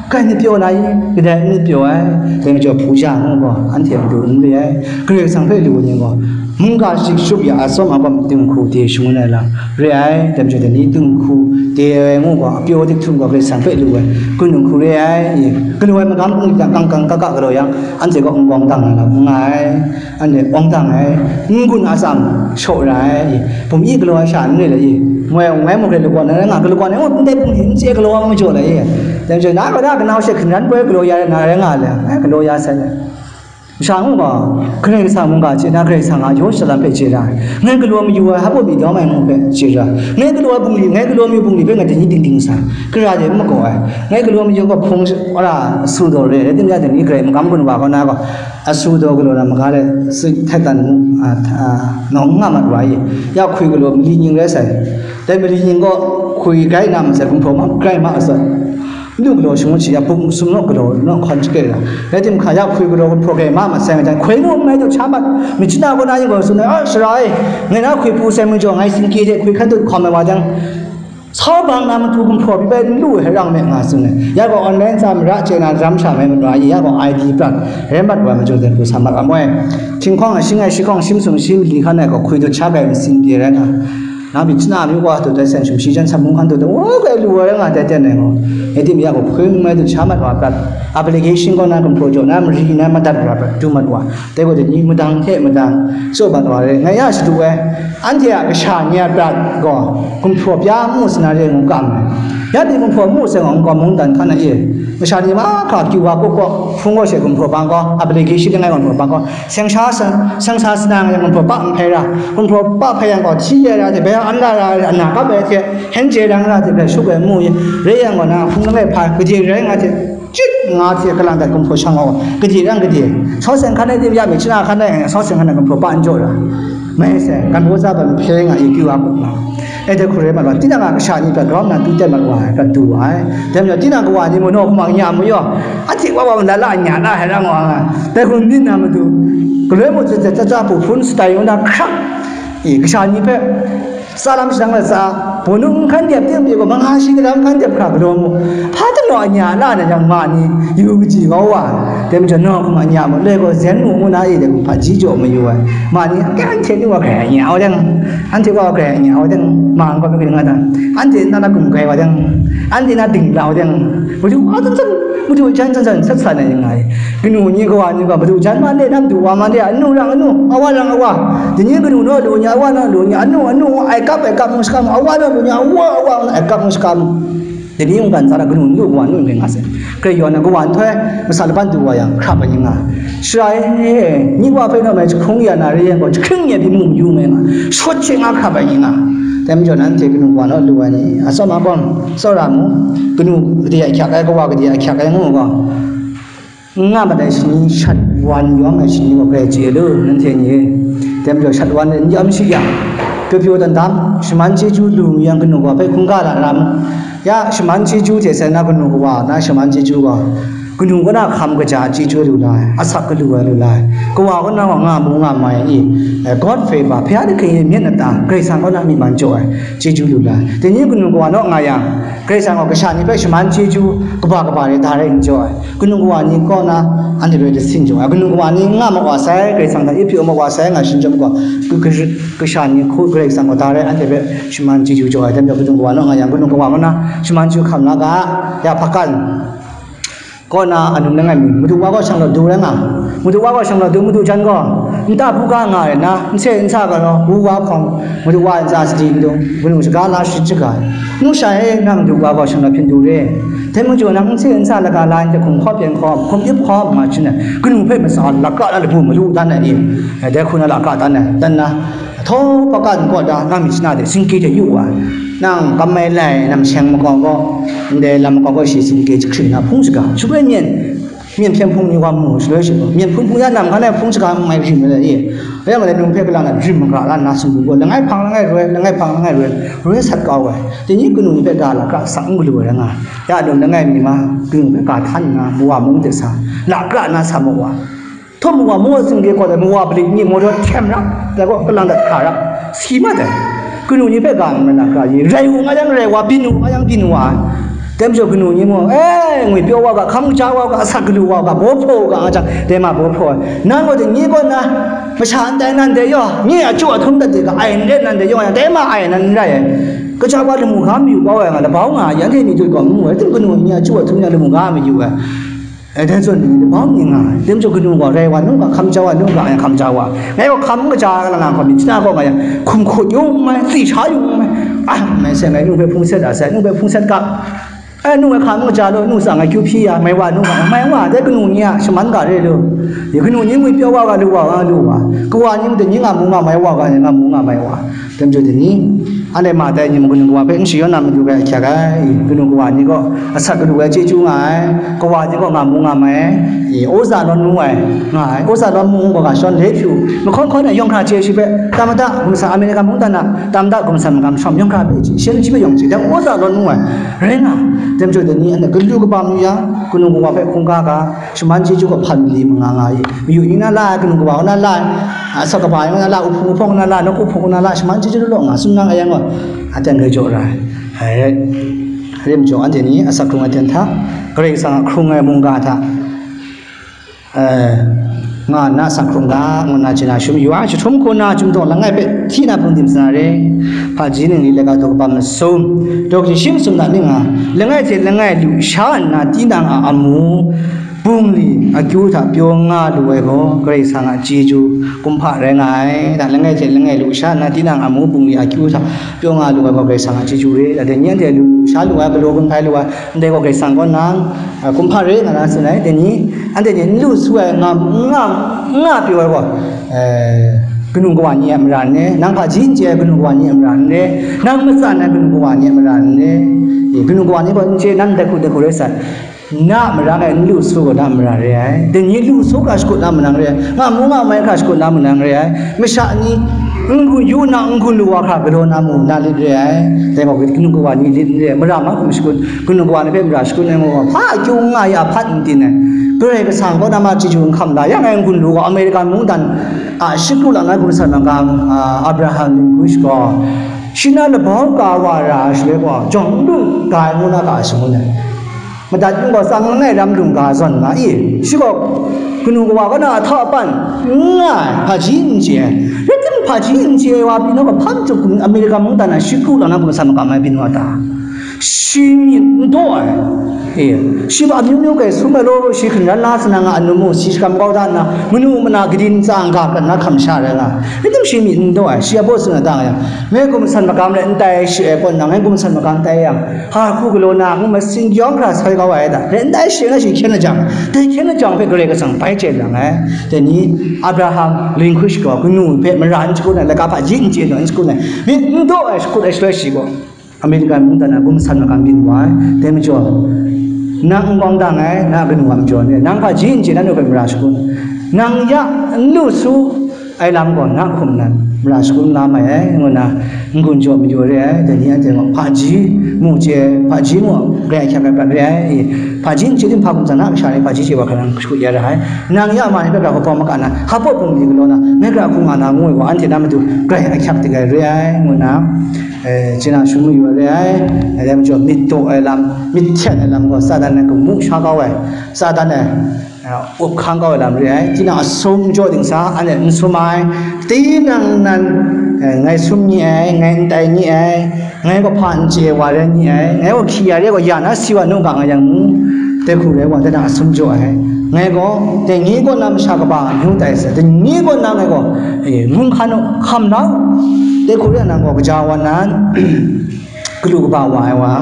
kai ni pyaw na i, kadai n pyaw ai, dai majaw hpu ja ngu gaw, anhte matu n re ai, Karai Kasang hpe lu ai ni gaw, mungga shik shup ya atsawm agawm dinghku de shangun ai lam re ai, dai majaw dai ni dinghku de ai ngu gaw, apyaw dik htum gaw Karai Kasang hpe lu ai, kun dinghku re ai, i, galaw ai magam hpung dik yang kang kang ka ka galaw yang, anhte gaw n gawng dang ai lam n nga ai. Anhte awng dang ai, n gun a tsam shaw ra ai, bum yi galaw ai sha n re le i, moi, moi muk re lagawn na rai nga, galaw gawn ai, oh, ndai bum ni n chye galaw ai majaw le i, dai majaw, na gaw na kanau she hkringran poi galaw ya rai na rai nga le, eh, galaw ya sai le. Masha ngu gaw, Karai Kasang mungga chye na, Karai Kasang a yaw shalam hpe chye ra ai, ngai galaw mayu ai, hpa mi dawng ai mung hpe chye ra ai, ngai galaw ai bungli, ngai galaw mayu bungli hpe ngai dai ni ting ting sa, kara de n magaw ai, ngai galaw mayu gaw hpung wora su daw re, rai timung, dai ni Karai magam gun wa kaw na gaw, asu daw galaw na maga let, tsit htet dan mu, a, a, nawng n nga mat wa i, ya hkwi galaw mali ning rai sai. Dai mali ning gaw hkwi grai na masai, gumhpraw ma grai ma masai. Ndu galaw shangun shi ya, bum sum naw galaw naw hkawn shake ra. Rai tim hka ya hkwi galaw gumhpraw grai ma masai, ngai hkoi mu n mai du cha mat, myit chyanak kaw na yin gaw tsun ai, a, sara e, ngai na hkwi pru sai majaw, ngai singkye hte hkwi hkan dut hkawm ai wa jang, Sau bang na matu gumhpraw pyi bai n lu ai rang me nga tsun ai. Ya gaw online tsa mara chye na daram sha mai manu a, ya gaw I D prat rai mat wa ai majaw, dai hku sa mat wa moi. Htinghkawng a shing ai, shi hkawng shim sung shi mali hkan ai gaw hkwi dut sha kai masin pyi rai nga. Nang myit chyanak mi wa dut ai, sen shum shi jan sam mung hkan dut ai, wa kai lu ai rai nga tai ten ai gaw. Ya tim ya gaw hkoi n mai dut sha mat wa prat. Application kaw na gumhpraw jaw na mari na madat wa prat du mat wa. Dai gaw dai ni madang hte madang tsaw mat wa rai, ngai ya shadu ai, anhte a kasha ni a prat gaw gumhpraw pya n mu sa na re ngu kam ai. Ya ni gumhpraw n mu sai gaw, nkau mungdan hkan na e, kasha ni mahkra kyu wa kuk gaw, hpung gaw she gumhpraw bang gaw, application langai gaw gumhpraw bang gaw, seng sha sa, seng sa sa na ngai gumhpraw pa n hpai ra, gumhpraw pa hpai yang gaw, hti ya ra hte, bai an la ra, ana kap ai hte, hen je rang ra hte, bai shup ai mu ye, re yang gaw na, hpung langai hpa, kaje rai nga hte, Chyit nga hte kalang dat gumhpraw shang wa, gade rang gade, sau seng hkan ai tim ya myit chyanak hkan ai, sau seng hkan ai gumhpraw pa n jaw ra. Mai sai, kan baw za ban hpe nga i kyu a kuk nga. E dai hku rai mat wa, tinang a kasha ni prat grau nna tu ten mat wa ai, prat du wa ai. Dai majaw, tinang kawa ni mung naw hkumang nya mayaw, anhte wa wa la la nya la hai rang wa nga. Dai hku myit na matu, galoi mung tsa tsa tsa tsa hpu hpun shatai yawng na hkrap i, kasha ni hpe Tsa lam shadang lat sa, bawnu n hkan dep ting pyi gaw, manga shi kadam hkan dep hkra galaw mu. Hpa tanaw anya a la na yang ma ni, yu kaji kau wa, dai majaw nawng hkum anya mu, loi gaw zen mu ngu na e dai hku hpaji jaw mayu ai. Ma ni, anhte anhte ni wa grai anya wa deng, anhte wa grai anya wa deng, ma n gaw mi hkring nga ta, anhte na na kum grai wa deng, anhte na ding la wa deng, madu wa zan zan, madu jan zan zan sat sa na yang nga e. Kanu ni kawa ni gaw madu jan ma le, nam du wa ma le, anu rang anu, awa rang awa. Dai ni kanu naw lu ni, awa naw lu ni, anu anu, ai kap ai kap ngu shakam, awa naw lu ni, awa awa ai kap ngu shakam. Dai ni mungkan tsara kanu n lu kawa n lu n ring nga sai. Hkrai yawn ai kawa nhtoi, masa laban du wa yang, hkrap ai ni nga. Shara e, ni wa hpe naw mai jahkrung ya na re yang gaw, jahkring ya pyi mu mayu mai nga. Shawt hte nga hkrap ai ni nga. Dai majaw nanhte kanu kawa naw lu ai ni, atsawm agawm, tsawra mu, kanu gade ahkyak ai, kawa gade ahkyak ai ngu gaw. N nga mat ai shani shat wan yawm ai shani gaw grai chye lu, nanhte ni e. Dai majaw shat wan e n yawm shi yang, pyaw pyaw dan dam, shaman chyeju lu yang kanu kawa hpe hkungga la ra mu. Ya, shaman chyeju hte sai na kanu kawa na shaman chyeju gaw, kanu kaw na hkam kaja chyeju lu la ai, asak galu ai lu la ai, kawa kaw na gaw nga mu nga mai ai, eh, God favor, Bhara hte hkring e myit nat ta, Karai Kasang kaw na myi man jaw ai, chyeju lu la ai. Dai ni kanu kawa naw nga yang, Karai Kasang gaw kasha ni hpe shaman chyeju kaba kaba rai da rai n jaw ai. Kanu kawa ni kaw na anhte hpe dasin jaw ai. Kanu kawa ni n nga ma wa sai, Karai Kasang hta i hpyi wa ma wa sai, nga shing chyawm gaw, ka-, ka-, kasha ni hku Karai Kasang gaw da rai anhte hpe shaman chyeju jaw ai. Dai majaw kanu kawa naw nga yang, kanu kawa kaw na shaman chyeju hkam la ga, ya hpakan kaw na anum langai mi, madu wa gaw shang law du rai nga, madu wa gaw shang law du, madu jan gaw, nta buga nga ai na, nse nsa ga law, wu wa hkawng, madu wa ntsa sadi n dung, kanu shaga la shut shaga ai. Nu sha e, nang madu wa gaw shang law hpyen du re. Dai majaw nang n se n sa laga la n jahkum hkawp yan hkawp, hkum yip hkawp nga shin ai, kanu hpe matsa lakra na labu malu dan ai ni, dai hku na lakra dan ai, dan na, htaw pakan kaw da, na myit shana de singke de yu wa, nang kam mai lai, nam sheng makau gaw, ndai lam makau gaw shi singke jahkring na hpung shaga, shaloi myen, myen hpyen hpung ni wa mu shaloi shi, myen hpung hpung ya nam hkan ai hpung shaga n mai rim ai, rai nga le, nung hpe kalang na rim magra la nna sumpu gaw, langai hpang langai roi, langai hpang langai roi, roi sat kau ai. Dai ni kanu ni hpe ga lakra sak n galu ai rai nga ai. Ya dum langai mi ma, kanu hpe ga htan nna, mawa mung de sa, lakra na sa mawa. Htaw mawa mung a singke kaw ai, mawa balik ni maw daw htem rap, dai gaw kalang dat hka rap, si mat ai. Kanu ni hpe ga nna lakra ni, rai u nga yang rai wa, byin u nga yang byin wa. Dai majaw kanu ni mung, e, ngwipyaw wa ga, hkam kaja wa ga, asak galu wa ga, baw hpraw u ga nga jang, dai ma baw hpraw ai. Nang gaw dai ni kaw na, masha ndai nan dai yaw, nye a chyu a htum dat de ga, ai n ret nan dai yaw, dai ma ai nan n rai ai. Kaja wa lamu ga mayu kau ai nga, labau nga ai, anhte ni dut gaw n mu ai, tim kanu ni a chyu a htum ya lamu ga mayu ai. E, dai zawn ni, labau ni nga ai. Tim chyu kanu gaw, rai wa nu ga, hkam ja wa nu ga, ya hkam ja wa. Ngai gaw hkam kaja ga la na gaw, myit shana gaw nga yang, hkum hkut yung mai, tsi sha yung mai. A, mai sai ngai nu hpe hpung set a sai, nu hpe hpung set ga. E, nu ai hkam kaja law, nu tsang ai kyu hpyi ya, mai wa nu ga, mai wa, dai kanu ni a shaman ga re lu. Ya kanu ni ngwipyaw wa ga lu wa, ga lu wa. Kawa ni mung dai ni nga mu nga mai wa ga, nga mu nga mai wa. Dai majaw dai ni, anhte ma tai ni mung kanu kawa hpe n shayawn na matu rai ahkyak ai. Kanu kawa ni gaw asak galu ai chyeju nga ai, kawa ni gaw nga mu nga mai ai, e, oza lawn mu ai, nga ai, oza lawn mu gaw ga shawn le hpyu, mahkawn hkawn ai yawng hkra chye shi hpe, tamada gumsa Amerika mungdan a, tamada gumsa magam shawm yawng hkra hpe chye, shen shi hpe yawng chye, dai oza lawn mu ai, rai nga ai. Dai majaw dai ni, anhte galu kaba mu yang, kanu kawa hpe hkungga ga, shaman chyeju gaw hpan mali manga nga ai. Mayu ni na la ai, kanu kawa na la ai, asak kaba ni na la ai, uhpung uhpawng na la ai, nawku hpung na la ai, shaman chyeju law nga, sumnang a yang gaw, aten rai jaw ra ai. Ai, rai. Rai majaw, anhte ni asak hkrung ai ten hta, Karai Kasang a hkrung ai mungga hta, eh, nga nna asak hkrung ga, ngu nna chye na shum yu ai. Jahtum hku na chyum daw langai hpe hti na hpung dim sa na re. Hpaji ningli laika daw kaba masum, daw kaji shi masum hta ning nga, langai hte langai lu sha nna tinang a amu, bungli akyu hta pyaw nga lu ai gaw, Karai Kasang a chyeju kumhpa rai nga ai. Da langai hte langai lu sha nna tinang a amu, bungli akyu hta pyaw nga lu ai gaw, Karai Kasang a chyeju re. Da dai ni anhte lu sha lu ai, galaw gun hpai lu ai, ndai gaw Karai Kasang kaw nang, a, kumhpa re nga na tsun ai. Dai ni, anhte ni n lu su ai, nga, nga, nga pyaw ai gaw, eh, kanu kawa ni a mara n re, nang hpaji n chye ai kanu kawa ni a mara n re, nang matsan ai kanu kawa ni a mara n re. E, kanu kawa ni gaw n chye, nang dai hku dai hku rai sai. Na a marang e n lu su gaw na a mara re ai. Dai ni lu su hkra shakut na a marang re ai. Nga mu nga mai hkra shakut na a marang re ai. Masha ni n-gun yu nna n-gun lu wa hkra galaw na mu na lit re ai. Dai gaw kanu kawa ni lit n re ai. Mara mahkum shakut, kanu kawa ni hpe mara shakut ai gaw, hpa akyu nga ya hpat n tin ai. Karai Kasang kaw na ma chyeju n hkam la yang ai n-gun lu gaw, American mungdan a shi kru lang ai gumsat magam, a, Abraham Lincoln gaw, shi na labau ka wa ra ai shaloi gaw, jawng n lu ga ai ngu na ga ai shangun ai. Madat yin gaw tsang langai ram lungga zawn nga i, shi gaw kanu kawa kaw na a htaw a pan n nga ai, hpaji n chye ai. Rai timung, hpaji n chye ai wa pyi, nang gaw hpa majuk Amerika mungdan na shi kru lang na, gumsat magam ai byin wa ta? Shi myit n daw ai. E, shi gaw amyu myu gai sum ai law, shi hkringran la sa na nga, anu mu, shi shakam kau da nna, manu mana kadin tsa n-ga prat na hkam sha rai nga ai. Rai timung, shi myit n daw ai, shi a baw tsun na da nga yang, ngai gumsat magam rai n tai shi ai kaw nna, ngai gumsat magam tai yang, ha hku galaw na, ngu ma, singgyawng hkra soi kau ai da. Dai ndai shi nga shi hkyen lajang, dai hkyen lajang hpe Karai Kasang bai chye lang ai. Dai ni, Abraham Lincoln gaw kanu hpe mara n shakut ai, laika hpaji n chye ai, n shakut ai, myit n daw ai, shakut ai shaloi shi gaw, American mungdan na gumsat magam byin wa ai. Dai majaw, nang n kawng dang ai, na kanu a majaw n re, nang hpaji n chye, na nu hpe mara shakut, nang ya n lu su, ai lam gaw na hkum nan mara shakun la mai ai, ngu nna n-gun jaw mayu re ai. Dai ni anhte gaw hpaji mu chye, hpaji mu grai ahkyak ai prat re ai. Hpaji n chye tim, hpa hkum tsang na masha ni hpaji chye wa hkra nang shakut ya ra ai. Nang ya ma ni hpe grau hkawm maka na, hpa bungli galaw na, ngai gra hku nga na ngu ai wa, anhte na matu grai ahkyak dik ai re ai, ngu nna, eh, chye na shun mayu ai re ai. Dai majaw myit daw ai lam, myit hten ai lam gaw Satan e kamu sha kau ai. Satan e, eh, up hkang kau ai lam re ai. Tinang a sum jaw dingsa, anhte n sum ai. Tinang nan, eh, ngai sum ni ai, ngai n tai ni ai, ngai gaw hpa n chye ai wa rai ni ai, ngai gaw hkye ya re gaw ya na si wa nu ga nga yang mu, dai hku rai wa, tinang a sum jaw ai. Ngai gaw, dai ni kaw na masha kaba amyu tai sai, dai ni kaw na ngai gaw, eh, ngun hkan u, hkam la u, dai hku rai nang gaw kaja wa nan, galu kaba wa ai wa,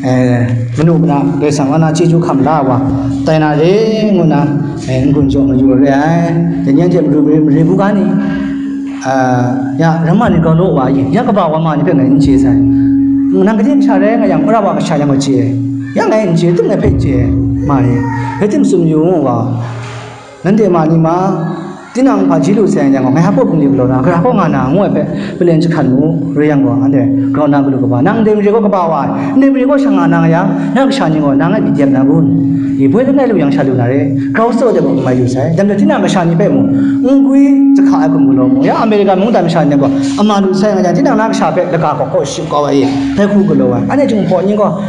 eh, manu mana Karai Kasang wa na chyeju hkam la wa, tai na re ngu na, eh, n-gun jaw mayu re ai. Dai ni anhte mare, mare, mare bu ga ni, ah, ya, ramma ni grau law wa yin, ya kaba wa ma ni hpe ngai n chye sai. Nang gade kasha rai nga yang, wora wa kasha yang gaw chye, ya ngai n chye, tum ngai hpe chye ma ni, rai tim tsun yu ngu wa. Nanhte ma ni ma, tinang hpaji lu sai yang gaw, ngai hpa bungli galaw na, gara kaw nga na, ngu ai hpe, palen jahkan mu, re yang gaw, anhte grau na galu kaba, nang ndai mare gaw kaba wa ai, ndai mare gaw shang nga na nga yang, na kasha ni gaw, nang e byi dep na kun? I, boi langai lu yang sha lu na re, grau tsaw de gaw, mai lu sai. Dam de tinang kasha ni hpe mung, n gwi jahka ai hkum galaw mu, ya Amerika mungdan masha ni gaw, ama lu sai nga yang, tinang na kasha hpe laka gaw kaw shim kau ai, dai hku galaw ai, anhte Jinghpaw ni gaw,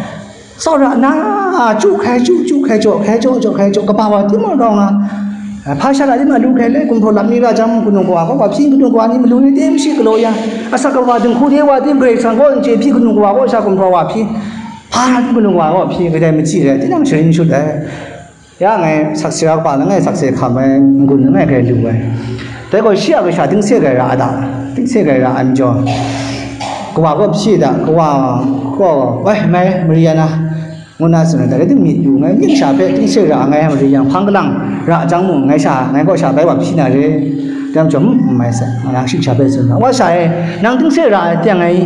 tsawra na, chyu hkai chyu, chyu hkai jaw, hkai jaw, jaw hkai jaw, kaba wa timung rawng a, hpa sha la tim a lu hkai le, gumhpraw lam mi ra jang, kanu kawa kaw wa hpyi, kanu kawa ni malu ni tim shi galaw ya, asak kawa dinghku de wa tim, Karai Kasang kaw n chye hpyi, kanu kawa kaw sha gumhpraw wa hpyi, hpa tim kanu kawa kaw hpyi, kadai machyi rai, tinang sharin shut ai. Ya ngai sakse ra kaba langai sakse hkam ai, n-gun langai hkrai lu ai. Dai gaw shi a kasha tingse grai ra a ta? Tingse grai ra ai majaw, kawa kaw hpyi da, kawa kaw, "Wai, mai, mari ya na," ngu na tsun ai, dai rai tim myit yu ngai, myit sha hpe tingse ra ai ngai, mari yang hpang kalang ra jang mung, ngai sha, ngai kaw sha bai wa hpyi na re. Dai majaw, "Hmm, n mai sai," nga na shing sha hpe tsun na. Wa sha e, nang tingse ra ai teng ai,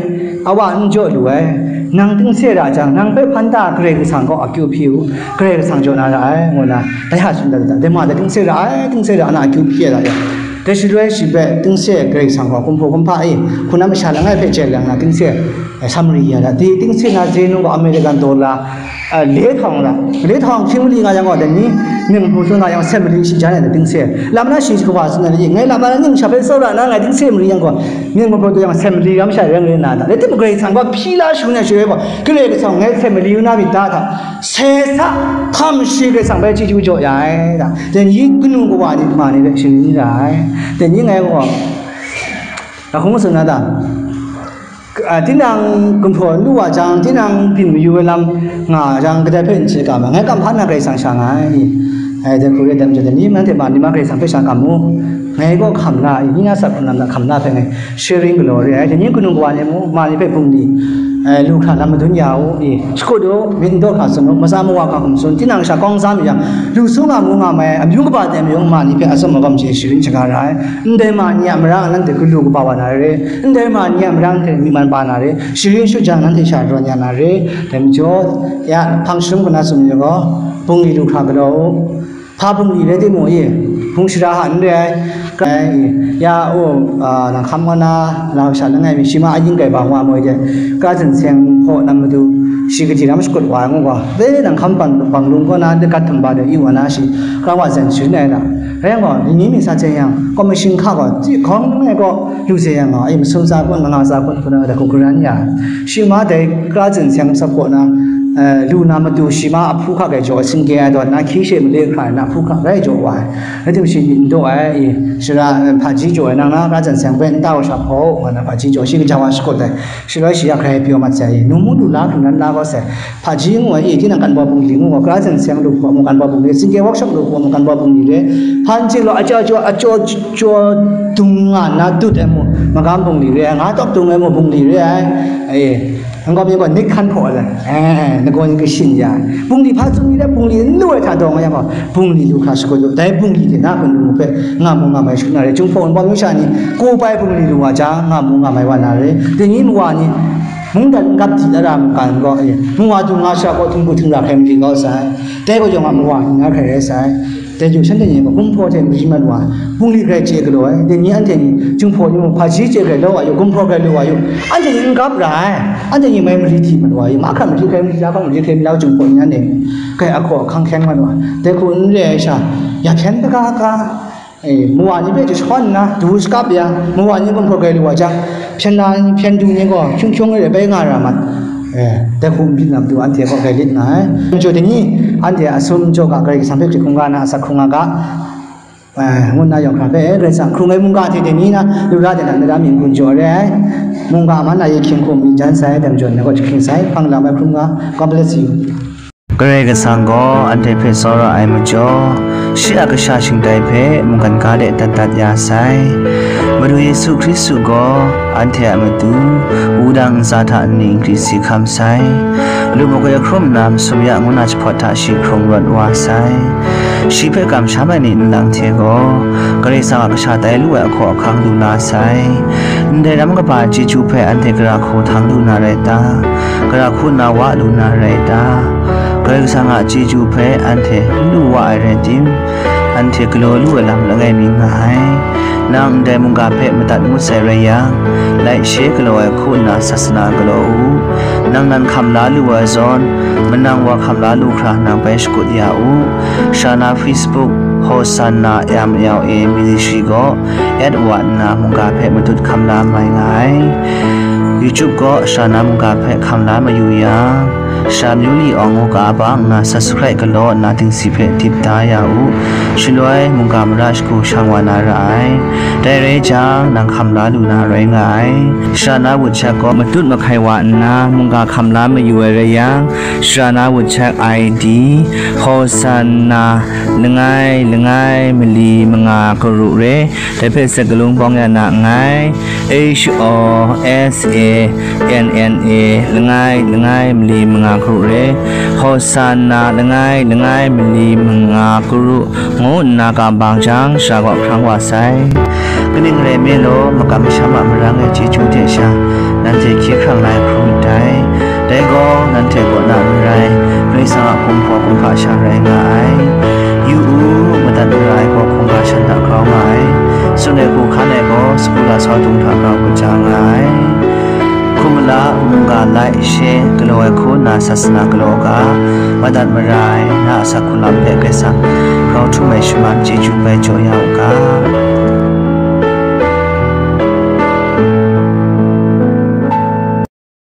a wa n jaw lu ai, nang tingse ra jang, nang hpe hpan ta Karai Kasang kaw akyu hpyi u, Karai Kasang jaw na ra ai, ngu na, dai ha tsun dat dat, dai ma dai tingse ra ai, tingse ra ai na akyu hpyi ai da yang, dai shaloi shi hpe tingse Karai Kasang gaw kumhpaw kumhpa e, hpunau masha langai hpe chye lang na tingse, eh, Samaria da, di tingse na zenu gaw American dollar, eh, le htawng da, le htawng hkying mali nga yang gaw, dai ni ning hpung tsun nga yang, se mali shi jan ai da tingse, lam na shi kawa tsun ai da, ngai lam na ning sha hpe tsawra na ngai tingse mali yang gaw, ning hpung tsun yang se mali ram sha reng ren na da, dai timung Karai Kasang gaw hpyi la shangun ai shaloi gaw, Karai Kasang ngai se mali yu na myit ta hta, se sa hkam shi Karai Kasang bai chyeju jaw ya ai da. Dai ni kanu kawa ni ma ni hpe sharin ra ai. Dai ni ngai gaw, a hkung tsun na ta? Ah, tinang gumhpraw n lu wa jang, tinang byin mayu ai lam nga jang, kadai hpe n chye ga ma, ngai kam hpa na Karai Kasang sha nga ai ni? Ai, dai hku re ai majaw, dai ni nanhte ma ni ma Karai Kasang hpe sha kam mu. Ngai gaw hkam la, i, ni na sat hkrum lam na hkam la hpe ngai sharing galaw re ai. Dai ni kanu kawa ni mu, ma ni hpe bungli, eh, lu hkra lam madun ya u, i, shakut u, myit n daw hkra tsun u, matsa mawa hkra hkum tsun, tinang sha kawng za mi yang, lu su nga mu nga mai, amyu kaba dai mayung, ma ni hpe atsawm agawm chye sharin shaga ra ai. Ndai ma ni a marang nanhte galu kaba wa na re, ndai ma ni a marang nanhte myi man pa na re, sharin shut jang nanhte sha rawn ya na re, dai majaw, ya, hpang sharum kaw na tsun mi gaw, bungli lu hkra galaw u. Hpa bungli rai timung, i, hpung shara hta n re ai, ya, o, a, nang hkam kaw na, lau sha langai mi, shi ma a yin kai ba wa moi de, kra zen seng hpaw na matu, shi kaji ram shakut wa ai ngu gaw, dai nang hkam bang, bang lung kaw na, gat htum ba de, i wa na shi, kra wa zen sharin ai na. Rai yang gaw, ni mi sa chye yang, kaw mashin hka gaw, hkawng langai kaw, lu se yang gaw, ai masum tsa kun, manga tsa kun, hku na, da hku garan ya. Shi ma dai kra zen seng sap kaw na, eh, lu na matu, shi ma a hpu hka grai jaw, singke ai dawt na, hkyi she male hkra na, hpu hka grai jaw wa ai. Rai tim shi myit n daw ai, i, shara, eh, hpaji jaw ai, nang na kra zen seng hpe nta wa sha hpaw, nga na hpaji jaw, shi kaja wa shakut ai. Shaloi shi ya hkrai pyaw mat sai, i, num mu lu la hkrum nan la gaw sai. Hpaji ngu ai, i, tinang kan baw bungli ngu gaw, kra zen seng lu hpaw mu kan baw bungli, singke workshop lu hpaw mu kan baw bungli re, hpan ching law, ajaw, ajaw, ajaw, jaw dung nga na dut ai mu, magam bungli re ai, nga tawk dung ai mu, bungli re ai, e, n gaw myit gaw, nik hkan hpaw ai, e, nagaw yin kashin ya ai, bungli hpa tsun mi re, bungli n lu ai hta dawng ai yang gaw, bungli lu hkra shakut u, dai bungli hte na hpung lu hpe nga mu nga mai shakut na re, Jinghpaw Wunpawng mung sha ni, ko pai bungli lu wa jang, nga mu nga mai wa na re, dai ni mawa ni, mungdan n gap di na ra mungkan gaw, e, mawa dung nga sha gaw, htingbu htingra hkrai mali kau sai, dai gaw yawng a mawa n nga hkrai rai sai. Dai hku shanhte ni gaw, gumhpraw hte mari mat wa, bungli grai chye galaw ai, dai ni anhte ni, Jinghpaw ni mung, hpaji chye grai law wa yu, gumhpraw grai lu wa yu, anhte ni n gap ra ai, anhte ni mai mari hti mat wa yu, mahkra mari hkrai mali, ya hkra mari hkrai mali, Jinghpaw ni anhte ni, grai ahkaw ahkang hkyen mat wa, dai hku n re ai sha, ya hkyen daga ga, e, mawa ni hpe jashawn nna, du shakap ya, mawa ni gumhpraw grai lu wa jang, hpyen la, hpyen du ni gaw, hkyung hkyung re bai nga ra mat, e, dai hku n byin na matu, anhte gaw grai lit nga ai. Majaw dai ni, anhte a sum jaw ga, Karai Kasang hpe hkrit hkungga na, asak hkrung nga ga, e, ngu nna yawng hkra hpe, e, Karai Kasang hkrung ai mungga hte dai ni na, lu la de na, na ra myit n-gun jaw re ai, mungga man na ye hkying hkum myit jan sai, dai majaw na gaw jahkying sai, hpang lam ai hkrum nga, God bless you. Karai Kasang gaw anhte hpe tsawra ai majaw, shi a kasha shingtai hpe mungkan ga de dat dat ya sai. Madu Yesu Hkristu gaw anhte a matu wudang ntsa hta nni nkri si hkam sai. Lu makoi ahkrum nna masum ya ngu na jahpawt hta shi hkrung rawt wa sai. Shi hpe kamsham ai ni nlang hte gaw Karai Kasang a kasha tai lu ai ahkaw ahkang lu la sai. Ndai ram kaba chyeju hpe anhte gara hku htang lu na rai ta? Gara hku nna wa lu na rai ta? Karai Kasang a chyeju hpe anhte n lu wa ai rai tim, anhte galaw lu ai lam langai mi nga ai. Nang ndai mungga hpe madat ngut sai rai yang, laishe galaw ai hku nna sasana galaw u. Nang nan hkam la lu ai zawn, manang wa hkam la lu hkra nang bai shakut ya u. Sha na Facebook, Hosanna M L A Ministry gaw at wa nna mungga hpe matut hkam la mai nga ai. YouTube gaw sha na mungga hpe hkam la mayu yang, Sha Myu Li Awng ngu ga bang nna subscribe galaw nna dingsi hpe dip da ya u. Shaloi mungga mara shagu shang wa na ra ai. Dai rai jang, nang hkam la lu na rai nga ai. Sha na WhatsApp gaw matut mahkai wa nna mungga hkam la mayu ai rai yang, sha na WhatsApp I D, Hosanna langai langai mali manga karu re, dai hpe sakalung bawng ya na nngai. H O S A N N A langai langai mali manga karu re, Hosanna langai langai mali manga karu ngu nna kam bang jang, sha gaw hkrang wa sai. Kaning rai nme law, makam masham a marang ai chyeju hte sha, nanhte hkye hkrang la ai hkrum ndai. Dai gaw, nanhte kaw na n rai, Karai Kasang a kumhpaw kumhpa sha rai nga ai. Yu u, madat mara ai gaw hkungga shan hta grau nga ai. Tsun ai hku hkan ai gaw, sagu lasau dung hta grau kaja nga ai. Hkum mala, mungga laishe galaw ai hku nna sasana galaw ga, madat mara ai na a asak hku lam hpe Karai Kasang grau htum ai shaman chyeju bai jaw ya u ga.